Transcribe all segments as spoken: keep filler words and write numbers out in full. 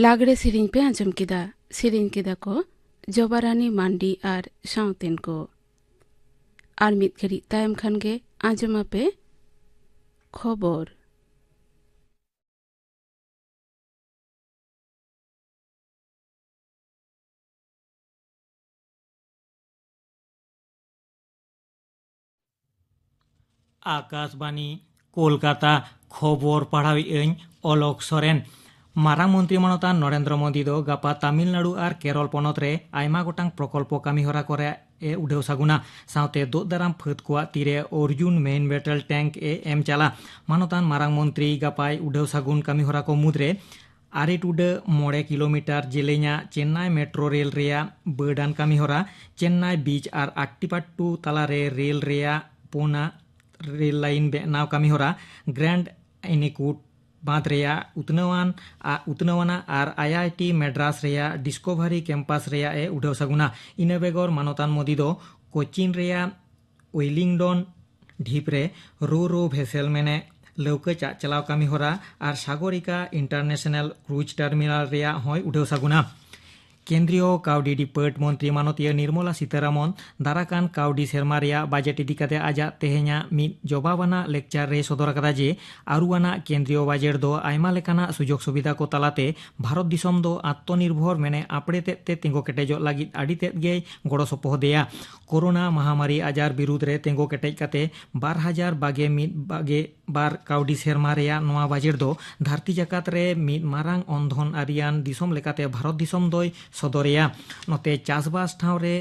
ᱞᱟᱜᱽᱲᱮ ᱥᱮᱨᱮᱧ ᱯᱮ ᱟᱸᱡᱚᱢ ᱠᱮᱫᱟ᱾ ᱥᱮᱨᱮᱧ ᱠᱮᱫᱟ ᱠᱚ ᱡᱚᱵᱟᱨᱟᱱᱤ ᱢᱟᱱᱰᱤ ᱟᱨ ᱥᱟᱶᱛᱮᱱ ᱠᱚ᱾ ᱟᱨ ᱢᱤᱫ ᱜᱷᱟᱹᱲᱤᱡ ᱛᱟᱭᱚᱢ ᱠᱷᱟᱱ ᱜᱮ ᱟᱸᱡᱚᱢᱟᱯᱮ ᱠᱷᱚᱵᱚᱨ᱾ ᱟᱠᱟᱥᱵᱟᱱᱤ, ᱠᱳᱞᱠᱟᱛᱟ᱾ ᱠᱷᱚᱵᱚᱨ ᱯᱟᱲᱦᱟᱣᱮᱫ ᱟᱹᱧ ᱚᱞᱚᱠ ᱥᱚᱨᱮᱱ᱾ ᱢᱟᱨᱟᱝ ᱢᱚᱱᱛᱨᱤ ᱢᱟᱱᱚᱛᱟᱱ ᱱᱚᱨᱮᱱᱫᱨᱚ ᱢᱳᱫᱤ ᱫᱚ ᱜᱟᱯᱟ ᱛᱟᱢᱤᱞᱱᱟᱲᱩ ᱟᱨ ᱠᱮᱨᱚᱞ ᱯᱚᱱᱚᱛ ᱨᱮ ᱟᱭᱢᱟ ᱜᱚᱴᱟᱝ ᱯᱨᱚᱠᱚᱞᱯᱚ ᱠᱟᱹᱢᱤᱦᱚᱨᱟ ᱠᱚᱨᱮ ᱮ ᱩᱰᱷᱟᱹᱣ ᱥᱟᱹᱜᱩᱱᱟ᱾ ᱥᱟᱶᱛᱮ ᱫᱳᱜ ᱫᱟᱨᱟᱢ ᱯᱷᱟᱹᱫ ᱠᱚᱣᱟᱜ ᱛᱤᱨᱮ ᱚᱨᱡᱩᱱ ᱢᱮᱭᱤᱱ ᱵᱮᱴᱚᱞ ᱴᱮᱝᱠ ᱮ ᱮᱢ ᱪᱟᱞᱟ᱾ ᱢᱟᱱᱚᱛᱟᱱ ᱢᱟᱨᱟᱝ ᱢᱚᱱᱛᱨᱤ ᱜᱟᱯᱟᱭ ᱩᱰᱷᱟᱹᱣ ᱥᱟᱹᱜᱩᱱ ᱠᱟᱹᱢᱤᱦᱚᱨᱟ ᱠᱚ ᱢᱩᱫᱽᱨᱮ ᱟᱨᱮ ᱴᱩᱰᱟᱹᱜ ᱢᱚᱬᱮ ᱠᱤᱞᱳᱢᱤᱴᱟᱨ ᱡᱮᱞᱮᱧᱟ ᱪᱮᱱᱱᱟᱭ ᱢᱮᱴᱨᱳ ᱨᱮᱞ ᱨᱮᱭᱟᱜ ᱵᱟᱹᱰᱟᱱ ᱠᱟᱹᱢᱤᱦᱚᱨᱟ, ᱪᱮᱱᱱᱟᱭ ᱵᱤᱪ ᱟᱨ ᱟᱴᱴᱤᱯᱟᱴᱴᱩ ᱛᱟᱞᱟᱨᱮ ᱨᱮᱞ ᱨᱮᱭᱟᱜ ᱯᱩᱱᱟ ᱨᱮᱞ ᱞᱟᱭᱤᱱ ᱵᱮᱱᱟᱣ ᱠᱟᱹᱢᱤᱦᱚᱨᱟ, ᱜᱨᱮᱱᱰ ᱮᱱᱤᱠᱩᱴ ᱵᱟᱸᱫᱷ ᱨᱮᱭᱟᱜ ᱩᱛᱱᱟᱹᱣᱟᱱ ᱟ-, ᱩᱛᱱᱟᱹᱣᱟᱱᱟ ᱟᱨ ᱟᱭ ᱟᱭ ᱴᱤ ᱢᱟᱫᱽᱨᱟᱥ ᱨᱮᱭᱟᱜ ᱰᱤᱥᱠᱚᱵᱷᱟᱨᱤ ᱠᱮᱢᱯᱟᱥ ᱨᱮᱭᱟᱜ ᱮ ᱩᱰᱷᱟᱹᱣ ᱥᱟᱹᱜᱩᱱᱟ᱾ ᱤᱱᱟᱹ ᱵᱮᱜᱚᱨ ᱢᱟᱱᱚᱛᱟᱱ ᱢᱳᱫᱤ ᱫᱚ ᱠᱳᱪᱤᱱ ᱨᱮᱭᱟᱜ ᱩᱭᱞᱤᱝᱰᱚᱱ ᱰᱷᱤᱯ ᱨᱮ ᱨᱳ ᱨᱳ ᱵᱷᱮᱥᱮᱞ ᱢᱮᱱᱮ ᱞᱟᱹᱣᱠᱟᱹ ᱪᱟᱜ ᱪᱟᱞᱟᱣ ᱠᱟᱹᱢᱤᱦᱚᱨᱟ ᱟᱨ ᱥᱟᱜᱚᱨᱤᱠᱟ ᱤᱱᱴᱟᱨᱱᱮᱥᱱᱟᱞ ᱠᱨᱩᱡᱽ ᱴᱟᱨᱢᱤᱱᱟᱞ ᱨᱮᱭᱟᱜ ᱦᱚᱸᱭ ᱩᱰᱷᱟᱹᱣ ᱥᱟᱹᱜᱩᱱᱟ᱾ ᱠᱮᱱᱫᱨᱤᱭᱚ ᱠᱟᱹᱣᱰᱤ ᱰᱤᱯᱟᱨᱴ ᱢᱚᱱᱛᱨᱤ ᱢᱟᱱᱚᱛᱤᱭᱟᱹ ᱱᱤᱨᱢᱚᱞᱟ ᱥᱤᱛᱟᱨᱟᱢᱚᱱ ᱫᱟᱨᱟᱠᱟᱱ ᱠᱟᱹᱣᱰᱤ ᱥᱮᱨᱢᱟ ᱨᱮᱭᱟᱜ ᱵᱟᱡᱮᱴ ᱤᱫᱤ ᱠᱟᱛᱮ ᱟᱡᱟᱜ ᱛᱮᱦᱮᱧᱟᱜ ᱢᱤᱫ ᱡᱚᱵᱟᱵᱟᱱᱟᱜ ᱞᱮᱠᱪᱟᱨ ᱨᱮᱭ ᱥᱚᱫᱚᱨ ᱟᱠᱟᱫᱟ ᱡᱮ ᱟᱹᱨᱩᱣᱟᱱᱟᱜ ᱠᱮᱱᱫᱨᱤᱭᱚ ᱵᱟᱡᱮᱴ ᱫᱚ ᱟᱭᱢᱟ ᱞᱮᱠᱟᱱᱟᱜ ᱥᱩᱡᱳᱜᱽ ᱥᱩᱵᱤᱫᱷᱟ ᱠᱚ ᱛᱟᱞᱟᱛᱮ ᱵᱷᱟᱨᱚᱛ ᱫᱤᱥᱚᱢ ᱫᱚ ᱟᱛᱢᱚᱱᱤᱨᱵᱷᱚᱨ ᱢᱮᱱᱮ ᱟᱯᱲᱮ ᱛᱮᱫ ᱛᱮ ᱛᱤᱸᱜᱩ ᱠᱮᱴᱮᱡᱚᱜ ᱞᱟᱹᱜᱤᱫ ᱟᱹᱰᱤ ᱛᱮᱫ ᱜᱮᱭ ᱜᱚᱲᱚ ᱥᱚᱯᱚᱦᱚᱫᱮᱭᱟ᱾ ᱠᱳᱨᱳᱱᱟ ᱢᱟᱦᱟᱢᱟᱨᱤ ᱟᱡᱟᱨ ᱵᱤᱨᱩᱫᱽ ᱨᱮ ᱛᱤᱸᱜᱩ ᱠᱮᱴᱮᱡ ᱠᱟᱛᱮ ᱵᱟᱨ ᱦᱟᱡᱟᱨ ᱵᱟᱜᱮ ᱢᱤᱫ ᱵᱟᱜᱮ ᱵᱟᱨ ᱠᱟᱹᱣᱰᱤ ᱥᱮᱨᱢᱟ ᱨᱮᱭᱟᱜ ᱱᱚᱣᱟ ᱵᱟᱡᱮᱴ ᱫᱚ ᱫᱷᱟᱹᱨᱛᱤ ᱡᱟᱠᱟᱛ ᱨᱮ ᱢᱤᱫ ᱢᱟᱨᱟᱝ ᱚᱱᱫᱷᱚᱱ ᱟᱹᱨᱤᱭᱟᱱ ᱫᱤᱥᱚᱢ ᱞᱮᱠᱟᱛᱮ ᱵᱷᱟᱨᱚᱛ ᱫᱤᱥᱚᱢ ᱫᱚᱭ ᱥᱚᱫᱚᱨᱮᱭᱟ᱾ ᱱᱚᱛᱮ ᱪᱟᱥᱵᱟᱥ ᱴᱷᱟᱶ ᱨᱮ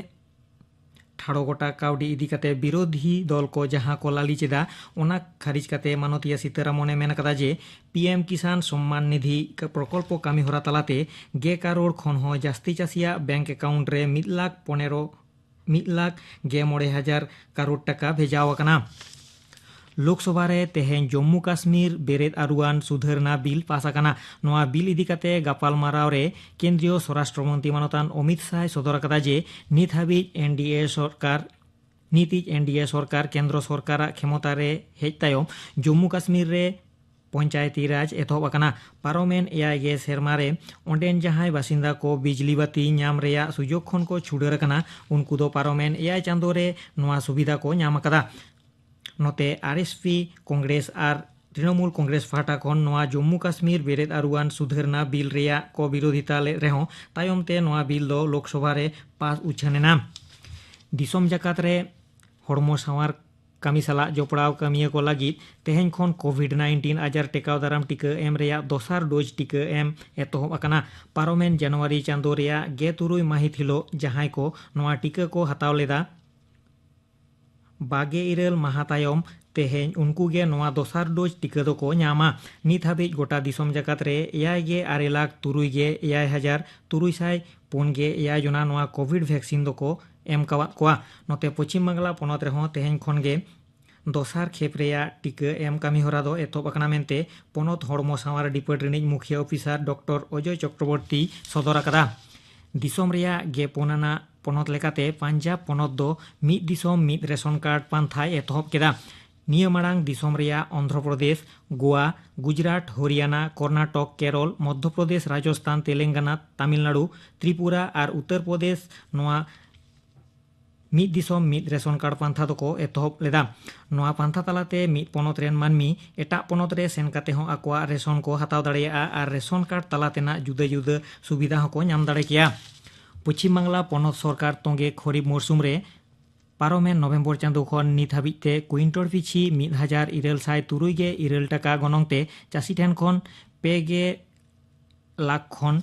ᱴᱷᱟᱲᱚ ᱜᱚᱴᱟ ᱠᱟᱹᱣᱰᱤ ᱤᱫᱤ ᱠᱟᱛᱮ ᱵᱤᱨᱳᱫᱷᱤ ᱫᱚᱞ ᱠᱚ ᱡᱟᱦᱟᱸ ᱠᱚ ᱞᱟᱹᱞᱤᱥ ᱮᱫᱟ, ᱚᱱᱟ ᱠᱷᱟᱹᱨᱤᱡ ᱠᱟᱛᱮ ᱢᱟᱱᱚᱛᱤᱭᱟᱹ ᱥᱤᱛᱟᱹᱨᱟᱢᱚᱱᱮ ᱢᱮᱱ ᱟᱠᱟᱫᱟ ᱡᱮ ᱯᱤ ᱮᱢ ᱠᱤᱥᱟᱱ ᱥᱚᱢᱢᱟᱱ ᱱᱤᱫᱷᱤ ᱯᱨᱚᱠᱚᱞᱯᱚ ᱠᱟᱹᱢᱤᱦᱚᱨᱟ ᱛᱟᱞᱟᱛᱮ ᱜᱮ ᱠᱟᱨᱳᱲ ᱠᱷᱚᱱ ᱦᱚᱸ ᱡᱟᱹᱥᱛᱤ ᱪᱟᱹᱥᱤᱭᱟᱜ ᱵᱮᱝᱠ ᱮᱠᱟᱣᱩᱱᱴ ᱨᱮ ᱢᱤᱫ ᱞᱟᱠᱷ ᱯᱚᱱᱮᱨᱚ, ᱢᱤᱫ ᱞᱟᱠᱷ ᱜᱮ ᱢᱚᱬᱮ ᱦᱟᱡᱟᱨ ᱠᱟᱨᱳᱲ ᱴᱟᱠᱟ ᱵᱷᱮᱡᱟᱣ ᱟᱠᱟᱱᱟ᱾ ᱞᱳᱠᱥᱚᱵᱷᱟ ᱨᱮ ᱛᱮᱦᱮᱧ ᱡᱚᱢᱢᱩ ᱠᱟᱥᱢᱤᱨ ᱵᱮᱨᱮᱫ ᱟᱹᱨᱩᱣᱟᱱ ᱥᱩᱫᱷᱟᱹᱨᱱᱟ ᱵᱤᱞ ᱯᱟᱥ ᱟᱠᱟᱱᱟ᱾ ᱱᱚᱣᱟ ᱵᱤᱞ ᱤᱫᱤ ᱠᱟᱛᱮ ᱜᱟᱯᱟᱞᱢᱟᱨᱟᱣ ᱨᱮ ᱠᱮᱱᱫᱨᱤᱭᱚ ᱥᱚᱨᱟᱥᱴᱨᱚ ᱢᱚᱱᱛᱨᱤ ᱢᱟᱱᱚᱛᱟᱱ ᱚᱢᱤᱛ ᱥᱟᱦᱟᱭ ᱥᱚᱫᱚᱨ ᱟᱠᱟᱫᱟ ᱡᱮ ᱱᱤᱛ ᱦᱟᱹᱵᱤᱡ ᱮᱱ ᱰᱤ ᱮ ᱥᱚᱨᱠᱟᱨ, ᱱᱤᱛᱤᱡ ᱮᱱ ᱰᱤ ᱮ ᱥᱚᱨᱠᱟᱨ ᱠᱮᱱᱫᱨᱚ ᱥᱚᱨᱠᱟᱨᱟᱜ ᱠᱷᱮᱢᱚᱛᱟ ᱨᱮ ᱦᱮᱡ ᱛᱟᱭᱚᱢ ᱡᱚᱢᱢᱩ ᱠᱟᱥᱢᱤᱨ ᱨᱮ ᱯᱚᱧᱪᱟᱭᱮᱛᱤ ᱨᱟᱡᱽ ᱮᱛᱚᱦᱚᱵ ᱟᱠᱟᱱᱟ᱾ ᱯᱟᱨᱚᱢᱮᱱ ᱮᱭᱟᱭ ᱜᱮ ᱥᱮᱨᱢᱟ ᱨᱮ ᱚᱸᱰᱮᱱ ᱡᱟᱦᱟᱸᱭ ᱵᱟᱥᱤᱱᱫᱟ ᱠᱚ ᱵᱤᱡᱽᱞᱤ ᱵᱟᱹᱛᱤ ᱧᱟᱢ ᱨᱮᱭᱟᱜ ᱥᱩᱡᱳᱜᱽ ᱠᱷᱚᱱ ᱠᱚ ᱪᱷᱩᱰᱟᱹᱨ ᱟᱠᱟᱱᱟ, ᱩᱱᱠᱩ ᱫᱚ ᱯᱟᱨᱚᱢᱮᱱ ᱮᱭᱟᱭ ᱪᱟᱸᱫᱳ ᱨᱮ ᱱᱚᱣᱟ ᱥᱩᱵᱤᱫᱷᱟ ᱠᱚ ᱧᱟᱢ ᱟᱠᱟᱫᱟ᱾ ᱱᱚᱛᱮ ᱟᱨ ᱮᱥ ᱯᱤ ᱠᱚᱝᱜᱨᱮᱥ ᱟᱨ ᱛᱨᱤᱱᱚᱢᱩᱞ ᱠᱚᱝᱜᱨᱮᱥ ᱯᱟᱦᱴᱟ ᱠᱷᱚᱱ ᱱᱚᱣᱟ ᱡᱚᱢᱢᱩ ᱠᱟᱥᱢᱤᱨ ᱵᱮᱨᱮᱫ ᱟᱹᱨᱩᱣᱟᱱ ᱥᱩᱫᱷᱟᱹᱨᱱᱟ ᱵᱤᱞ ᱨᱮᱭᱟᱜ ᱠᱚ ᱵᱤᱨᱳᱫᱷᱤᱛᱟ ᱞᱮᱫ ᱨᱮᱦᱚᱸ, ᱛᱟᱭᱚᱢ ᱛᱮ ᱱᱚᱣᱟ ᱵᱤᱞ ᱫᱚ ᱞᱳᱠᱥᱚᱵᱷᱟ ᱨᱮ ᱯᱟᱥ ᱩᱪᱷᱟᱹᱱ ᱮᱱᱟ᱾ ᱫᱤᱥᱚᱢ ᱡᱟᱠᱟᱛ ᱨᱮ ᱦᱚᱲᱢᱚ ᱥᱟᱶᱟᱨ ᱠᱟᱹᱢᱤ ᱥᱟᱞᱟᱜ ᱡᱚᱯᱲᱟᱣ ᱠᱟᱹᱢᱤᱭᱟᱹ ᱠᱚ ᱞᱟᱹᱜᱤᱫ ᱛᱮᱦᱮᱧ ᱠᱷᱚᱱ ᱠᱳᱵᱷᱤᱰ ᱱᱟᱭᱤᱱᱴᱤᱱ ᱟᱡᱟᱨ ᱴᱮᱠᱟᱣ ᱫᱟᱨᱟᱢ ᱴᱤᱠᱟᱹ ᱮᱢ ᱨᱮᱭᱟᱜ ᱫᱚᱥᱟᱨ ᱰᱳᱡᱽ ᱴᱤᱠᱟᱹ ᱮᱢ ᱮᱛᱚᱦᱚᱵ ᱟᱠᱟᱱᱟ᱾ ᱯᱟᱨᱚᱢᱮᱱ ᱡᱟᱱᱩᱣᱟᱨᱤ ᱪᱟᱸᱫᱳ ᱨᱮᱭᱟᱜ ᱜᱮᱞ ᱛᱩᱨᱩᱭ ᱢᱟᱹᱦᱤᱛ ᱦᱤᱞᱳᱜ ᱡᱟᱦᱟᱸᱭ ᱠᱚ ᱱᱚᱣᱟ ᱴᱤᱠᱟᱹ ᱠᱚ ᱦᱟᱛᱟᱣ ᱞᱮᱫᱟ, ᱵᱟᱜᱮ ᱤᱨᱟᱹᱞ ᱢᱟᱦᱟ ᱛᱟᱭᱚᱢ ᱛᱮᱦᱮᱧ ᱩᱱᱠᱩ ᱜᱮ ᱱᱚᱣᱟ ᱫᱚᱥᱟᱨ ᱰᱳᱡᱽ ᱴᱤᱠᱟᱹ ᱫᱚᱠᱚ ᱧᱟᱢᱟ᱾ ᱱᱤᱛ ᱦᱟᱹᱵᱤᱡ ᱜᱚᱴᱟ ᱫᱤᱥᱚᱢ ᱡᱟᱠᱟᱛ ᱨᱮ ᱮᱭᱟᱭ ᱜᱮ ᱟᱨᱮ ᱞᱟᱠᱷ ᱛᱩᱨᱩᱭ ᱜᱮ ᱮᱭᱟᱭ ᱦᱟᱡᱟᱨ ᱛᱩᱨᱩᱭ ᱥᱟᱭ ᱯᱩᱱ ᱜᱮ ᱮᱭᱟᱭ ᱡᱚᱱᱟ ᱱᱚᱣᱟ ᱠᱳᱵᱷᱤᱰ ᱵᱷᱮᱠᱥᱤᱱ ᱫᱚᱠᱚ ᱮᱢ ᱠᱟᱣᱟᱫ ᱠᱚᱣᱟ᱾ ᱱᱚᱛᱮ ᱯᱚᱪᱷᱤᱢ ᱵᱟᱝᱞᱟ ᱯᱚᱱᱚᱛ ᱨᱮᱦᱚᱸ ᱛᱮᱦᱮᱧ ᱠᱷᱚᱱ ᱜᱮ ᱫᱚᱥᱟᱨ ᱠᱷᱮᱯ ᱨᱮᱭᱟᱜ ᱴᱤᱠᱟᱹ ᱮᱢ ᱠᱟᱹᱢᱤ ᱦᱚᱨᱟ ᱫᱚ ᱮᱛᱚᱦᱚᱵ ᱟᱠᱟᱱᱟ ᱢᱮᱱᱛᱮ ᱯᱚᱱᱚᱛ ᱦᱚᱲᱢᱚ ᱥᱟᱶᱟᱨ ᱰᱤᱯᱟᱨᱴ ᱨᱤᱱᱤᱡ ᱢᱩᱠᱷᱤᱭᱟᱹ ᱚᱯᱷᱤᱥᱟᱨ ᱰᱚᱠᱴᱚᱨ ᱚᱡᱚᱭ ᱪᱚᱠᱨᱚᱵᱚᱨᱛᱤ ᱥᱚᱫᱚᱨ ᱟᱠᱟᱫᱟ᱾ ᱫᱤᱥᱚᱢ ᱨᱮᱭᱟᱜ ᱜᱮ ᱯᱩᱱ ᱟᱱᱟᱜ ᱯᱚᱱᱚᱛ ᱞᱮᱠᱟᱛᱮ ᱯᱟᱧᱡᱟᱵᱽ ᱯᱚᱱᱚᱛ ᱫᱚ ᱢᱤᱫ ᱫᱤᱥᱚᱢ ᱢᱤᱫ ᱨᱮᱥᱚᱱ ᱠᱟᱨᱰ ᱯᱟᱱᱛᱷᱟᱭ ᱮᱛᱚᱦᱚᱵ ᱠᱮᱫᱟ᱾ ᱱᱤᱭᱟᱹ ᱢᱟᱲᱟᱝ ᱫᱤᱥᱚᱢ ᱨᱮᱭᱟᱜ ᱚᱱᱫᱷᱨᱚ ᱯᱨᱚᱫᱮᱥ, ᱜᱳᱣᱟ, ᱜᱩᱡᱽᱨᱟᱴ, ᱦᱚᱨᱤᱭᱟᱱᱟ, ᱠᱚᱨᱱᱟᱴᱚᱠ, ᱠᱮᱨᱚᱞ, ᱢᱚᱫᱽᱫᱷᱚ ᱯᱨᱚᱫᱮᱥ, ᱨᱟᱡᱚᱥᱛᱷᱟᱱ, ᱛᱮᱞᱮᱝᱜᱟᱱᱟ, ᱛᱟᱢᱤᱞᱱᱟᱲᱩ, ᱛᱨᱤᱯᱩᱨᱟ ᱟᱨ ᱩᱛᱛᱚᱨ ᱯᱨᱚᱫᱮᱥ ᱱᱚᱣᱟ ᱢᱤᱫ ᱫᱤᱥᱚᱢ ᱢᱤᱫ ᱨᱮᱥᱚᱱ ᱠᱟᱨᱰ ᱯᱟᱱᱛᱷᱟ ᱫᱚᱠᱚ ᱮᱛᱚᱦᱚᱵ ᱞᱮᱫᱟ᱾ ᱱᱚᱣᱟ ᱯᱟᱱᱛᱷᱟ ᱛᱟᱞᱟᱛᱮ ᱢᱤᱫ ᱯᱚᱱᱚᱛ ᱨᱮᱱ ᱢᱟᱹᱱᱢᱤ ᱮᱴᱟᱜ ᱯᱚᱱᱚᱛ ᱨᱮ ᱥᱮᱱ ᱠᱟᱛᱮ ᱦᱚᱸ ᱟᱠᱚᱣᱟᱜ ᱨᱮᱥᱚᱱ ᱠᱚ ᱦᱟᱛᱟᱣ ᱫᱟᱲᱮᱭᱟᱜᱼᱟ ᱟᱨ ᱨᱮᱥᱚᱱ ᱠᱟᱨᱰ ᱛᱟᱞᱟ ᱛᱮᱱᱟᱜ ᱡᱩᱫᱟᱹ ᱡᱩᱫᱟᱹ ᱥᱩᱵᱤᱫᱷᱟ ᱦᱚᱸᱠᱚ ᱧᱟᱢ ᱫᱟᱲᱮ ᱠᱮᱭᱟ᱾ ᱯᱚᱪᱷᱤᱢ ᱵᱟᱝᱞᱟ ᱯᱚᱱᱚᱛ ᱥᱚᱨᱠᱟᱨ ᱛᱚᱸᱜᱮ ᱠᱷᱚᱨᱤᱯ ᱢᱚᱨᱥᱩᱢ ᱨᱮ ᱯᱟᱨᱚᱢᱮᱱ ᱱᱚᱵᱷᱮᱢᱵᱚᱨ ᱪᱟᱸᱫᱳ ᱠᱷᱚᱱ ᱱᱤᱛ ᱦᱟᱹᱵᱤᱡ ᱛᱮ ᱠᱩᱭᱤᱱᱴᱚᱞ ᱯᱤᱪᱷᱤ ᱢᱤᱫ ᱦᱟᱡᱟᱨ ᱤᱨᱟᱹᱞ ᱥᱟᱭ ᱛᱩᱨᱩᱭ ᱜᱮ ᱤᱨᱟᱹᱞ ᱴᱟᱠᱟ ᱜᱚᱱᱚᱝ ᱛᱮ ᱪᱟᱹᱥᱤ ᱴᱷᱮᱱ ᱠᱷᱚᱱ ᱯᱮ ᱜᱮ ᱞᱟᱠᱷ ᱠᱷᱚᱱ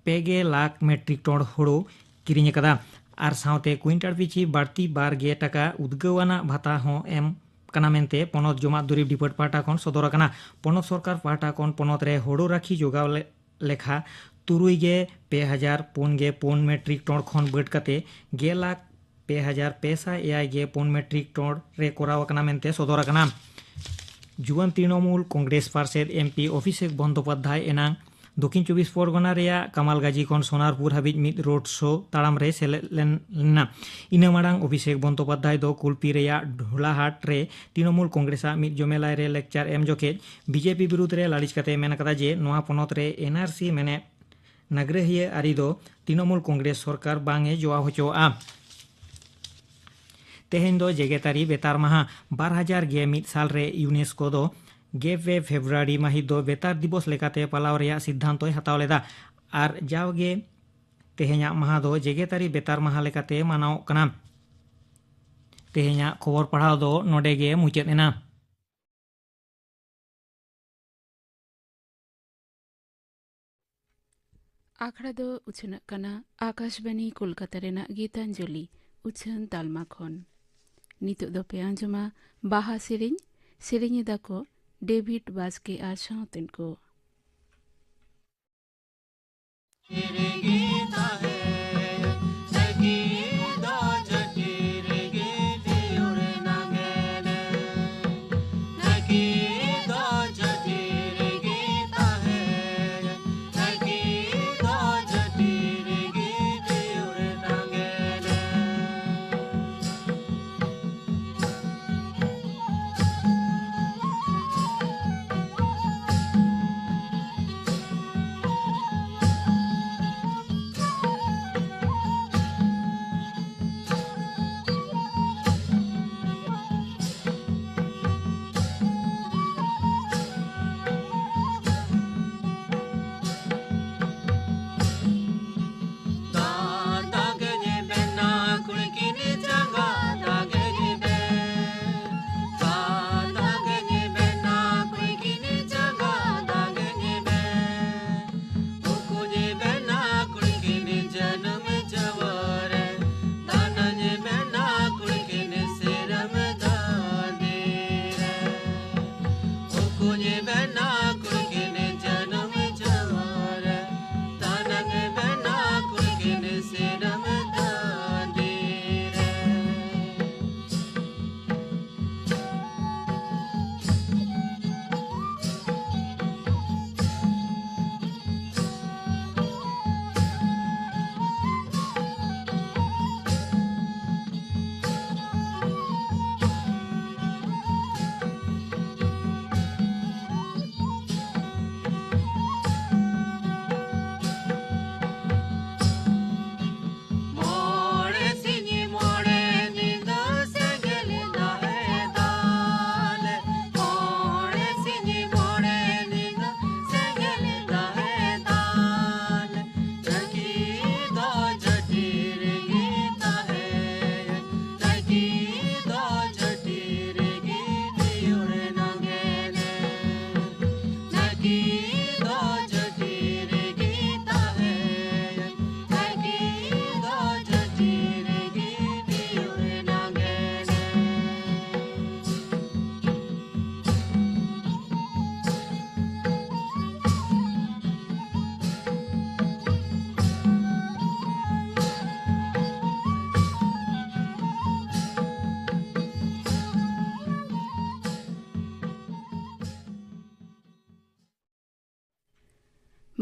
ᱯᱮ ᱜᱮ ᱞᱟᱠᱷ ᱢᱮᱴᱨᱤᱠ ᱴᱚᱱ ᱦᱳᱲᱳ ᱠᱤᱨᱤᱧ ᱟᱠᱟᱫᱟ᱾ ᱟᱨ ᱥᱟᱶᱛᱮ ᱠᱩᱭᱤᱱᱴᱟᱞ ᱯᱤᱪᱷᱤ ᱵᱟᱹᱲᱛᱤ ᱵᱟᱨ ᱜᱮ ᱴᱟᱠᱟ ᱩᱫᱽᱜᱟᱹᱣ ᱟᱱᱟᱜ ᱵᱷᱟᱛᱟ ᱦᱚᱸ ᱮᱢ ᱠᱟᱱᱟ ᱢᱮᱱᱛᱮ ᱯᱚᱱᱚᱛ ᱡᱚᱢᱟᱜ ᱫᱩᱨᱤᱵᱽ ᱰᱤᱯᱟᱨᱴ ᱯᱟᱦᱴᱟ ᱠᱷᱚᱱ ᱥᱚᱫᱚᱨ ᱟᱠᱟᱱᱟ᱾ ᱯᱚᱱᱚᱛ ᱥᱚᱨᱠᱟᱨ ᱯᱟᱦᱴᱟ ᱠᱷᱚᱱ ᱯᱚᱱᱚᱛ ᱨᱮ ᱦᱳᱲᱳ ᱨᱟᱠᱷᱤ ᱡᱚᱜᱟᱣ ᱞᱮ-, ᱞᱮᱠᱷᱟ ᱛᱩᱨᱩᱭ ᱜᱮ ᱯᱮ ᱦᱟᱡᱟᱨ ᱯᱩᱱ ᱜᱮ ᱯᱩᱱ ᱢᱮᱴᱨᱤᱠ ᱴᱚᱱ ᱠᱷᱚᱱ ᱵᱟᱹᱰ ᱠᱟᱛᱮ ᱜᱮᱞ ᱞᱟᱠᱷ ᱯᱮ ᱦᱟᱡᱟᱨ ᱯᱮ ᱥᱟᱭ ᱮᱭᱟᱭ ᱜᱮ ᱯᱩᱱ ᱢᱮᱴᱨᱤᱠ ᱴᱚᱱ ᱨᱮ ᱠᱚᱨᱟᱣ ᱟᱠᱟᱱᱟ ᱢᱮᱱᱛᱮ ᱥᱚᱫᱚᱨ ᱟᱠᱟᱱᱟ᱾ ᱡᱩᱣᱟᱹᱱ ᱛᱨᱤᱱᱚᱢᱩᱞ ᱠᱚᱝᱜᱨᱮᱥ ᱯᱟᱨᱥᱮᱫ ᱮᱢ ᱯᱤ ᱚᱵᱷᱤᱥᱮᱠ ᱵᱚᱱᱫᱳᱯᱟᱫᱽᱫᱷᱟᱭ ᱮᱱᱟᱝ ᱫᱚᱠᱷᱤᱱ ᱪᱚᱵᱵᱤᱥ ᱯᱚᱨᱜᱚᱱᱟ ᱨᱮᱭᱟᱜ ᱠᱟᱢᱟᱞᱜᱟᱡᱤ ᱠᱷᱚᱱ ᱥᱳᱱᱟᱨᱯᱩᱨ ᱦᱟᱹᱵᱤᱡ ᱢᱤᱫ ᱨᱳᱰ ᱥᱳ ᱛᱟᱲᱟᱢ ᱨᱮ ᱥᱮᱞᱮᱫ ᱞᱮᱱ ᱞᱮᱱᱟ᱾ ᱤᱱᱟᱹ ᱢᱟᱲᱟᱝ ᱚᱵᱷᱤᱥᱮᱠ ᱵᱚᱱᱫᱳᱯᱟᱫᱽᱫᱷᱟᱭ ᱫᱚ ᱠᱩᱞᱯᱤ ᱨᱮᱭᱟᱜ ᱰᱷᱳᱞᱟᱦᱟᱴ ᱨᱮ ᱛᱨᱤᱱᱚᱢᱩᱞ ᱠᱚᱝᱜᱨᱮᱥᱟᱜ ᱢᱤᱫ ᱡᱚᱢᱮᱞᱟᱭ ᱨᱮ ᱞᱮᱠᱪᱟᱨ ᱮᱢ ᱡᱚᱠᱷᱮᱡ ᱵᱤᱡᱮᱯᱤ ᱵᱤᱨᱩᱫᱽ ᱨᱮ ᱞᱟᱹᱞᱤᱥ ᱠᱟᱛᱮ ᱢᱮᱱ ᱟᱠᱟᱫᱟ ᱡᱮ ᱱᱚᱣᱟ ᱯᱚᱱᱚᱛ ᱨᱮ ᱮᱱᱟᱨᱥᱤ ᱢᱮᱱᱮᱫ ᱱᱟᱜᱽᱨᱟᱹᱦᱤᱭᱟᱹ ᱟᱹᱨᱤ ᱫᱚ ᱛᱨᱤᱱᱚᱢᱩᱞ ᱠᱚᱝᱜᱨᱮᱥ ᱥᱚᱨᱠᱟᱨ ᱵᱟᱝ ᱮ ᱡᱚᱣᱟ ᱦᱚᱪᱚᱣᱟᱜᱼᱟ᱾ ᱛᱮᱦᱮᱧ ᱫᱚ ᱡᱮᱜᱮᱛᱟᱹᱨᱤ ᱵᱮᱛᱟᱨ ᱢᱟᱦᱟ᱾ ᱵᱟᱨ ᱦᱟᱡᱟᱨ ᱜᱮ ᱢᱤᱫ ᱥᱟᱞ ᱨᱮ ᱭᱩᱱᱮᱥᱠᱳ ᱫᱚ ᱜᱮᱞ ᱯᱮ ᱯᱷᱮᱵᱽᱨᱩᱣᱟᱨᱤ ᱢᱟᱹᱦᱤᱛ ᱫᱚ ᱵᱮᱛᱟᱨ ᱫᱤᱵᱚᱥ ᱞᱮᱠᱟᱛᱮ ᱯᱟᱞᱟᱣ ᱨᱮᱭᱟᱜ ᱥᱤᱫᱽᱫᱷᱟᱱᱛᱚᱭ ᱦᱟᱛᱟᱣ ᱞᱮᱫᱟ ᱟᱨ ᱡᱟᱣᱜᱮ ᱛᱮᱦᱮᱧᱟᱜ ᱢᱟᱦᱟ ᱫᱚ ᱡᱮᱜᱮᱛᱟᱹᱨᱤ ᱵᱮᱛᱟᱨ ᱢᱟᱦᱟ ᱞᱮᱠᱟᱛᱮ ᱢᱟᱱᱟᱣᱚᱜ ᱠᱟᱱᱟ᱾ ᱛᱮᱦᱮᱧᱟᱜ ᱠᱷᱚᱵᱚᱨ ᱯᱟᱲᱦᱟᱣ ᱫᱚ ᱱᱚᱰᱮ ᱜᱮ ᱢᱩᱪᱟᱹᱫ ᱮᱱᱟ᱾ ᱟᱠᱷᱲᱟ ᱫᱚ ᱩᱪᱷᱟᱹᱱᱚᱜ ᱠᱟᱱᱟ ᱟᱠᱟᱥᱵᱟᱱᱤ ᱠᱳᱞᱠᱟᱛᱟ ᱨᱮᱱᱟᱜ ᱜᱤᱛᱟᱧᱡᱚᱞᱤ ᱩᱪᱷᱟᱹᱱ ᱛᱟᱞᱢᱟ ᱠᱷᱚᱱ᱾ ᱱᱤᱛᱚᱜ ᱫᱚᱯᱮ ᱟᱸᱡᱚᱢᱟ ᱵᱟᱦᱟ ᱥᱮᱨᱮᱧ᱾ ᱥᱮᱨᱮᱧ ᱮᱫᱟ ᱠᱚ ᱰᱮᱵᱷᱤᱰ ᱵᱟᱥᱠᱮ ᱟᱨ ᱥᱟᱶᱛᱮᱱ ᱠᱚ᱾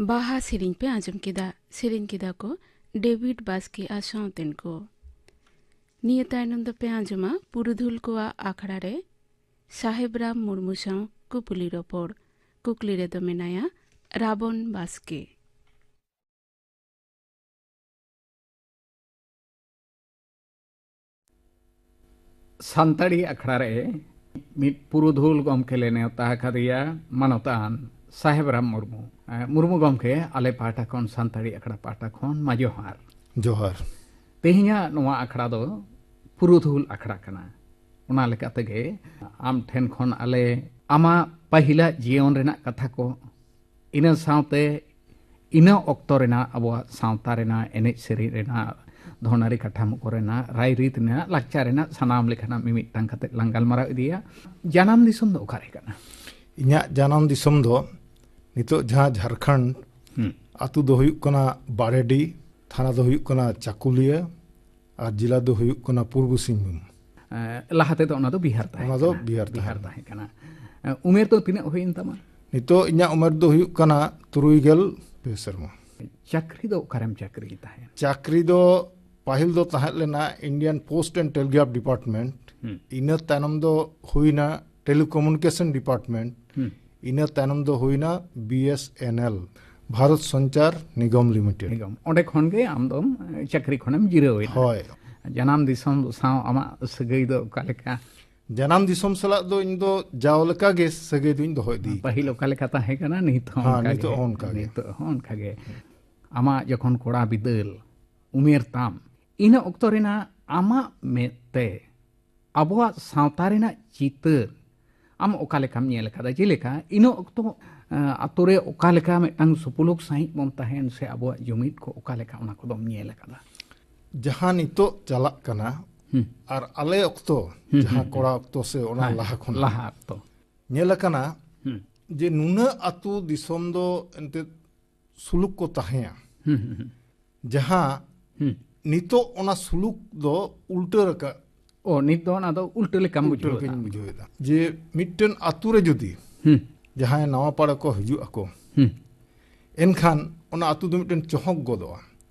ᱵᱟᱦᱟ ᱥᱮᱨᱮᱧ ᱯᱮ ᱟᱸᱡᱚᱢ ᱠᱮᱫᱟ᱾ ᱥᱮᱨᱮᱧ ᱠᱮᱫᱟ ᱠᱚ ᱰᱮᱵᱷᱤᱰ ᱵᱟᱥᱠᱮ ᱟᱨ ᱥᱟᱶᱛᱮᱱ ᱠᱚ᱾ ᱱᱤᱭᱟᱹ ᱛᱟᱭᱱᱚᱢ ᱫᱚᱯᱮ ᱟᱸᱡᱚᱢᱟ ᱯᱩᱨᱩᱫᱷᱩᱞ ᱠᱚᱣᱟᱜ ᱟᱠᱷᱲᱟ ᱨᱮ ᱥᱟᱦᱮᱵ ᱨᱟᱢ ᱢᱩᱨᱢᱩ ᱥᱟᱶ ᱠᱩᱯᱞᱤ ᱨᱚᱯᱚᱲ᱾ ᱠᱩᱠᱞᱤ ᱨᱮᱫᱚ ᱢᱮᱱᱟᱭᱟ ᱨᱟᱵᱚᱱ ᱵᱟᱥᱠᱮ᱾ ᱥᱟᱱᱛᱟᱲᱤ ᱟᱠᱷᱲᱟ ᱨᱮ ᱢᱤᱫ ᱯᱩᱨᱩᱫᱷᱩᱞ ᱜᱚᱢᱠᱮ ᱞᱮ ᱱᱮᱣᱛᱟ ᱟᱠᱟᱫᱮᱭᱟ, ᱢᱟᱱᱚᱛᱟᱱ ᱥᱟᱦᱮᱵ ᱨᱟᱢ ᱢᱩᱨᱢᱩ᱾ ᱮ, ᱢᱩᱨᱢᱩ ᱜᱚᱢᱠᱮ, ᱟᱞᱮ ᱯᱟᱦᱴᱟ ᱠᱷᱚᱱ, ᱥᱟᱱᱛᱟᱲᱤ ᱟᱠᱷᱲᱟ ᱯᱟᱦᱴᱟ ᱠᱷᱚᱱ ᱢᱟ ᱡᱚᱦᱟᱨ᱾ ᱡᱚᱦᱟᱨ᱾ ᱛᱮᱦᱮᱧᱟᱜ ᱱᱚᱣᱟ ᱟᱠᱷᱲᱟ ᱫᱚ ᱯᱩᱨᱩᱫᱷᱩᱞ ᱟᱠᱷᱲᱟ ᱠᱟᱱᱟ᱾ ᱚᱱᱟ ᱞᱮᱠᱟ ᱛᱮᱜᱮ ᱟᱢ ᱴᱷᱮᱱ ᱠᱷᱚᱱ ᱟᱞᱮ ᱟᱢᱟᱜ ᱯᱟᱹᱦᱤᱞᱟᱜ ᱡᱤᱭᱚᱱ ᱨᱮᱱᱟᱜ ᱠᱟᱛᱷᱟ ᱠᱚ, ᱤᱱᱟᱹ ᱥᱟᱶᱛᱮ ᱤᱱᱟᱹ ᱚᱠᱛᱚ ᱨᱮᱱᱟᱜ ᱟᱵᱚᱣᱟᱜ ᱥᱟᱶᱛᱟ ᱨᱮᱱᱟᱜ ᱮᱱᱮᱡ ᱥᱮᱨᱮᱧ ᱨᱮᱱᱟᱜ, ᱫᱷᱚᱱᱟᱨᱤ ᱠᱟᱴᱷᱟᱢᱳ ᱠᱚᱨᱮᱱᱟᱜ, ᱨᱟᱭᱨᱤᱛ ᱨᱮᱱᱟᱜ, ᱞᱟᱠᱪᱟᱨ ᱨᱮᱱᱟᱜ ᱥᱟᱱᱟᱢ ᱞᱮᱠᱟᱱᱟᱜ ᱢᱤᱢᱤᱫᱴᱟᱝ ᱠᱟᱛᱮ ᱞᱟᱝ ᱜᱟᱞᱢᱟᱨᱟᱣ ᱤᱫᱤᱭᱟ᱾ ᱡᱟᱱᱟᱢ ᱫᱤᱥᱚᱢ ᱫᱚ ᱚᱠᱟᱨᱮ ᱠᱟᱱᱟ? ᱤᱧᱟᱹᱜ ᱡᱟᱱᱟᱢ ᱫᱤᱥᱚᱢ ᱫᱚ ᱱᱤᱛᱚᱜ ᱡᱟᱦᱟᱸ ᱡᱷᱟᱲᱠᱷᱚᱸᱰ, ᱦᱩᱸ᱾ ᱟᱛᱳ ᱫᱚ ᱦᱩᱭᱩᱜ ᱠᱟᱱᱟ ᱵᱟᱲᱮᱰᱤ, ᱛᱷᱟᱱᱟ ᱫᱚ ᱦᱩᱭᱩᱜ ᱠᱟᱱᱟ ᱪᱟᱠᱩᱞᱤᱭᱟᱹ, ᱟᱨ ᱡᱮᱞᱟ ᱫᱚ ᱦᱩᱭᱩᱜ ᱠᱟᱱᱟ ᱯᱩᱨᱵᱚ ᱥᱤᱝᱵᱷᱩᱢ᱾ ᱮ, ᱞᱟᱦᱟ ᱛᱮᱫᱚ ᱚᱱᱟ ᱫᱚ ᱵᱤᱦᱟᱨ ᱛᱟᱦᱮᱸ ᱚᱱᱟ ᱫᱚ ᱠᱟᱱᱟ᱾ ᱵᱤᱦᱟᱨ ᱵᱤᱦᱟᱨ ᱛᱟᱦᱮᱸ ᱛᱟᱦᱮᱸ ᱠᱟᱱᱟ᱾ ᱮ, ᱩᱢᱮᱨ ᱫᱚ ᱛᱤᱱᱟᱹᱜ ᱦᱩᱭᱮᱱ ᱛᱟᱢᱟ? ᱱᱤᱛᱚᱜ ᱤᱧᱟᱹᱜ ᱩᱢᱮᱨ ᱫᱚ ᱦᱩᱭᱩᱜ ᱠᱟᱱᱟ ᱛᱩᱨᱩᱭ ᱜᱮᱞ ᱯᱮ ᱥᱮᱨᱢᱟ᱾ ᱪᱟᱹᱠᱨᱤ ᱫᱚ ᱚᱠᱟᱨᱮᱢ ᱪᱟᱹᱠᱨᱤ ᱛᱟᱦᱮᱸᱫ? ᱪᱟᱹᱠᱨᱤ ᱫᱚ ᱯᱟᱹᱦᱤᱞ ᱫᱚ ᱛᱟᱦᱮᱸ ᱞᱮᱱᱟ Indian Post and Telegraph Department, ᱦᱩᱸ᱾ ᱤᱱᱟᱹ ᱛᱟᱭᱱᱚᱢ ᱫᱚ ᱦᱩᱭᱱᱟ Telecommunication Department, ᱦᱩᱸ᱾ ᱤᱱᱟᱹ ᱛᱟᱭᱱᱚᱢ ᱫᱚ ᱦᱩᱭᱱᱟ B S N L, Bharat Sanchar Nigam limited. Nigam. ᱚᱸᱰᱮ ᱠᱷᱚᱱ ᱜᱮ ᱟᱢ ᱫᱚᱢ, ᱮ, ᱪᱟᱹᱠᱨᱤ ᱠᱷᱚᱱᱮᱢ ᱡᱤᱨᱟᱹᱣ ᱮᱱᱟ᱾ ᱦᱳᱭ᱾ ᱡᱟᱱᱟᱢ ᱫᱤᱥᱚᱢ ᱥᱟᱶ ᱟᱢᱟᱜ ᱥᱟᱹᱜᱟᱹᱭ ᱫᱚ ᱚᱠᱟ ᱞᱮᱠᱟ? ᱡᱟᱱᱟᱢ ᱫᱤᱥᱚᱢ ᱥᱟᱞᱟᱜ ᱫᱚ ᱤᱧ ᱫᱚ ᱡᱟᱣ ᱞᱮᱠᱟ ᱜᱮ ᱥᱟᱹᱜᱟᱹᱭ ᱫᱚᱧ ᱫᱚᱦᱚ ᱤᱫᱤ ᱯᱟᱹᱦᱤᱞ ᱠᱟᱫᱟ᱾ ᱚᱠᱟ ᱞᱮᱠᱟ ᱛᱟᱦᱮᱸ ᱠᱟᱱᱟ, ᱱᱤᱛ ᱦᱚᱸ ᱦᱮᱸ, ᱚᱱᱠᱟ ᱱᱤᱛᱚᱜ ᱜᱮ᱾ ᱦᱚᱸ ᱚᱱᱠᱟ ᱜᱮ᱾ ᱱᱤᱛᱚᱜ ᱦᱚᱸ ᱚᱱᱠᱟ ᱜᱮ᱾ ᱟᱢᱟᱜ ᱡᱚᱠᱷᱚᱱ ᱠᱚᱲᱟ ᱵᱤᱫᱟᱹᱞ ᱩᱢᱮᱨ ᱛᱟᱢ, ᱤᱱᱟᱹ ᱚᱠᱛᱚ ᱨᱮᱱᱟᱜ ᱟᱢᱟᱜ ᱢᱮᱫ ᱛᱮ ᱟᱵᱚᱣᱟᱜ ᱥᱟᱶᱛᱟ ᱨᱮᱱᱟᱜ ᱪᱤᱛᱟᱹᱨ ᱟᱢ ᱚᱠᱟ ᱞᱮᱠᱟᱢ ᱧᱮᱞ ᱟᱠᱟᱫᱟ? ᱡᱮᱞᱮᱠᱟ, ᱤᱱᱟᱹ ᱚᱠᱛᱚ, ᱮᱸ, ᱟᱛᱳ ᱨᱮ ᱚᱠᱟ ᱞᱮᱠᱟ ᱢᱤᱫᱴᱟᱝ ᱥᱩᱯᱩᱞᱩᱠ ᱥᱟᱺᱦᱤᱡ ᱵᱚᱱ ᱛᱟᱦᱮᱱ, ᱥᱮ ᱟᱵᱚᱣᱟᱜ ᱡᱩᱢᱤᱫ ᱠᱚ ᱚᱠᱟ ᱞᱮᱠᱟ, ᱚᱱᱟ ᱠᱚᱫᱚᱢ ᱧᱮᱞ ᱟᱠᱟᱫᱟ? ᱡᱟᱦᱟᱸ ᱱᱤᱛᱚᱜ ᱪᱟᱞᱟᱜ ᱠᱟᱱᱟ, ᱦᱩᱸ᱾ ᱟᱨ ᱟᱞᱮ ᱚᱠᱛᱚ, ᱦᱩᱸ, ᱡᱟᱦᱟᱸ ᱦᱩᱸ, ᱠᱚᱲᱟ ᱚᱠᱛᱚ ᱥᱮ ᱚᱱᱟ ᱦᱮᱸ, ᱞᱟᱦᱟ ᱠᱷᱚᱱᱟᱜ ᱞᱟᱦᱟ ᱚᱠᱛᱚ᱾ ᱧᱮᱞ ᱟᱠᱟᱱᱟ ᱦᱩᱸ᱾ ᱡᱮ ᱱᱩᱱᱟᱹᱜ ᱟᱹᱛᱩ ᱫᱤᱥᱚᱢ ᱫᱚ ᱮᱱᱛᱮᱫ ᱥᱩᱞᱩᱠ ᱠᱚ ᱛᱟᱦᱮᱸᱭᱟ, ᱦᱩᱸ, ᱦᱩᱸ, ᱦᱩᱸ᱾ ᱡᱟᱦᱟᱸ ᱦᱩᱸ᱾ ᱱᱤᱛᱚᱜ ᱚᱱᱟ ᱥᱩᱞᱩᱠ ᱫᱚ ᱩᱞᱴᱟᱹ ᱨᱟᱠᱟᱵ᱾ ᱚ, ᱱᱤᱛ ᱫᱚ ᱚᱱᱟ ᱫᱚ ᱩᱞᱴᱟᱹ ᱞᱮᱠᱟᱢ ᱩᱞᱴᱟᱹ ᱵᱩᱡᱷᱟᱹᱣ ᱞᱮᱠᱟᱧ ᱮᱫᱟ᱾ ᱵᱩᱡᱷᱟᱹᱣ ᱮᱫᱟ᱾ ᱡᱮ ᱢᱤᱫᱴᱮᱱ ᱟᱹᱛᱩ ᱨᱮ ᱡᱩᱫᱤ ᱦᱩᱸ᱾ ᱡᱟᱦᱟᱸᱭ ᱱᱟᱣᱟ ᱯᱟᱲᱟ ᱠᱚ ᱦᱤᱡᱩᱜ ᱟᱠᱚ, ᱦᱩᱸ᱾ ᱮᱱᱠᱷᱟᱱ ᱚᱱᱟ ᱟᱹᱛᱩ ᱫᱚ ᱢᱤᱫᱴᱮᱱ ᱪᱚᱦᱚᱠ ᱜᱚᱫᱚᱜᱼᱟ,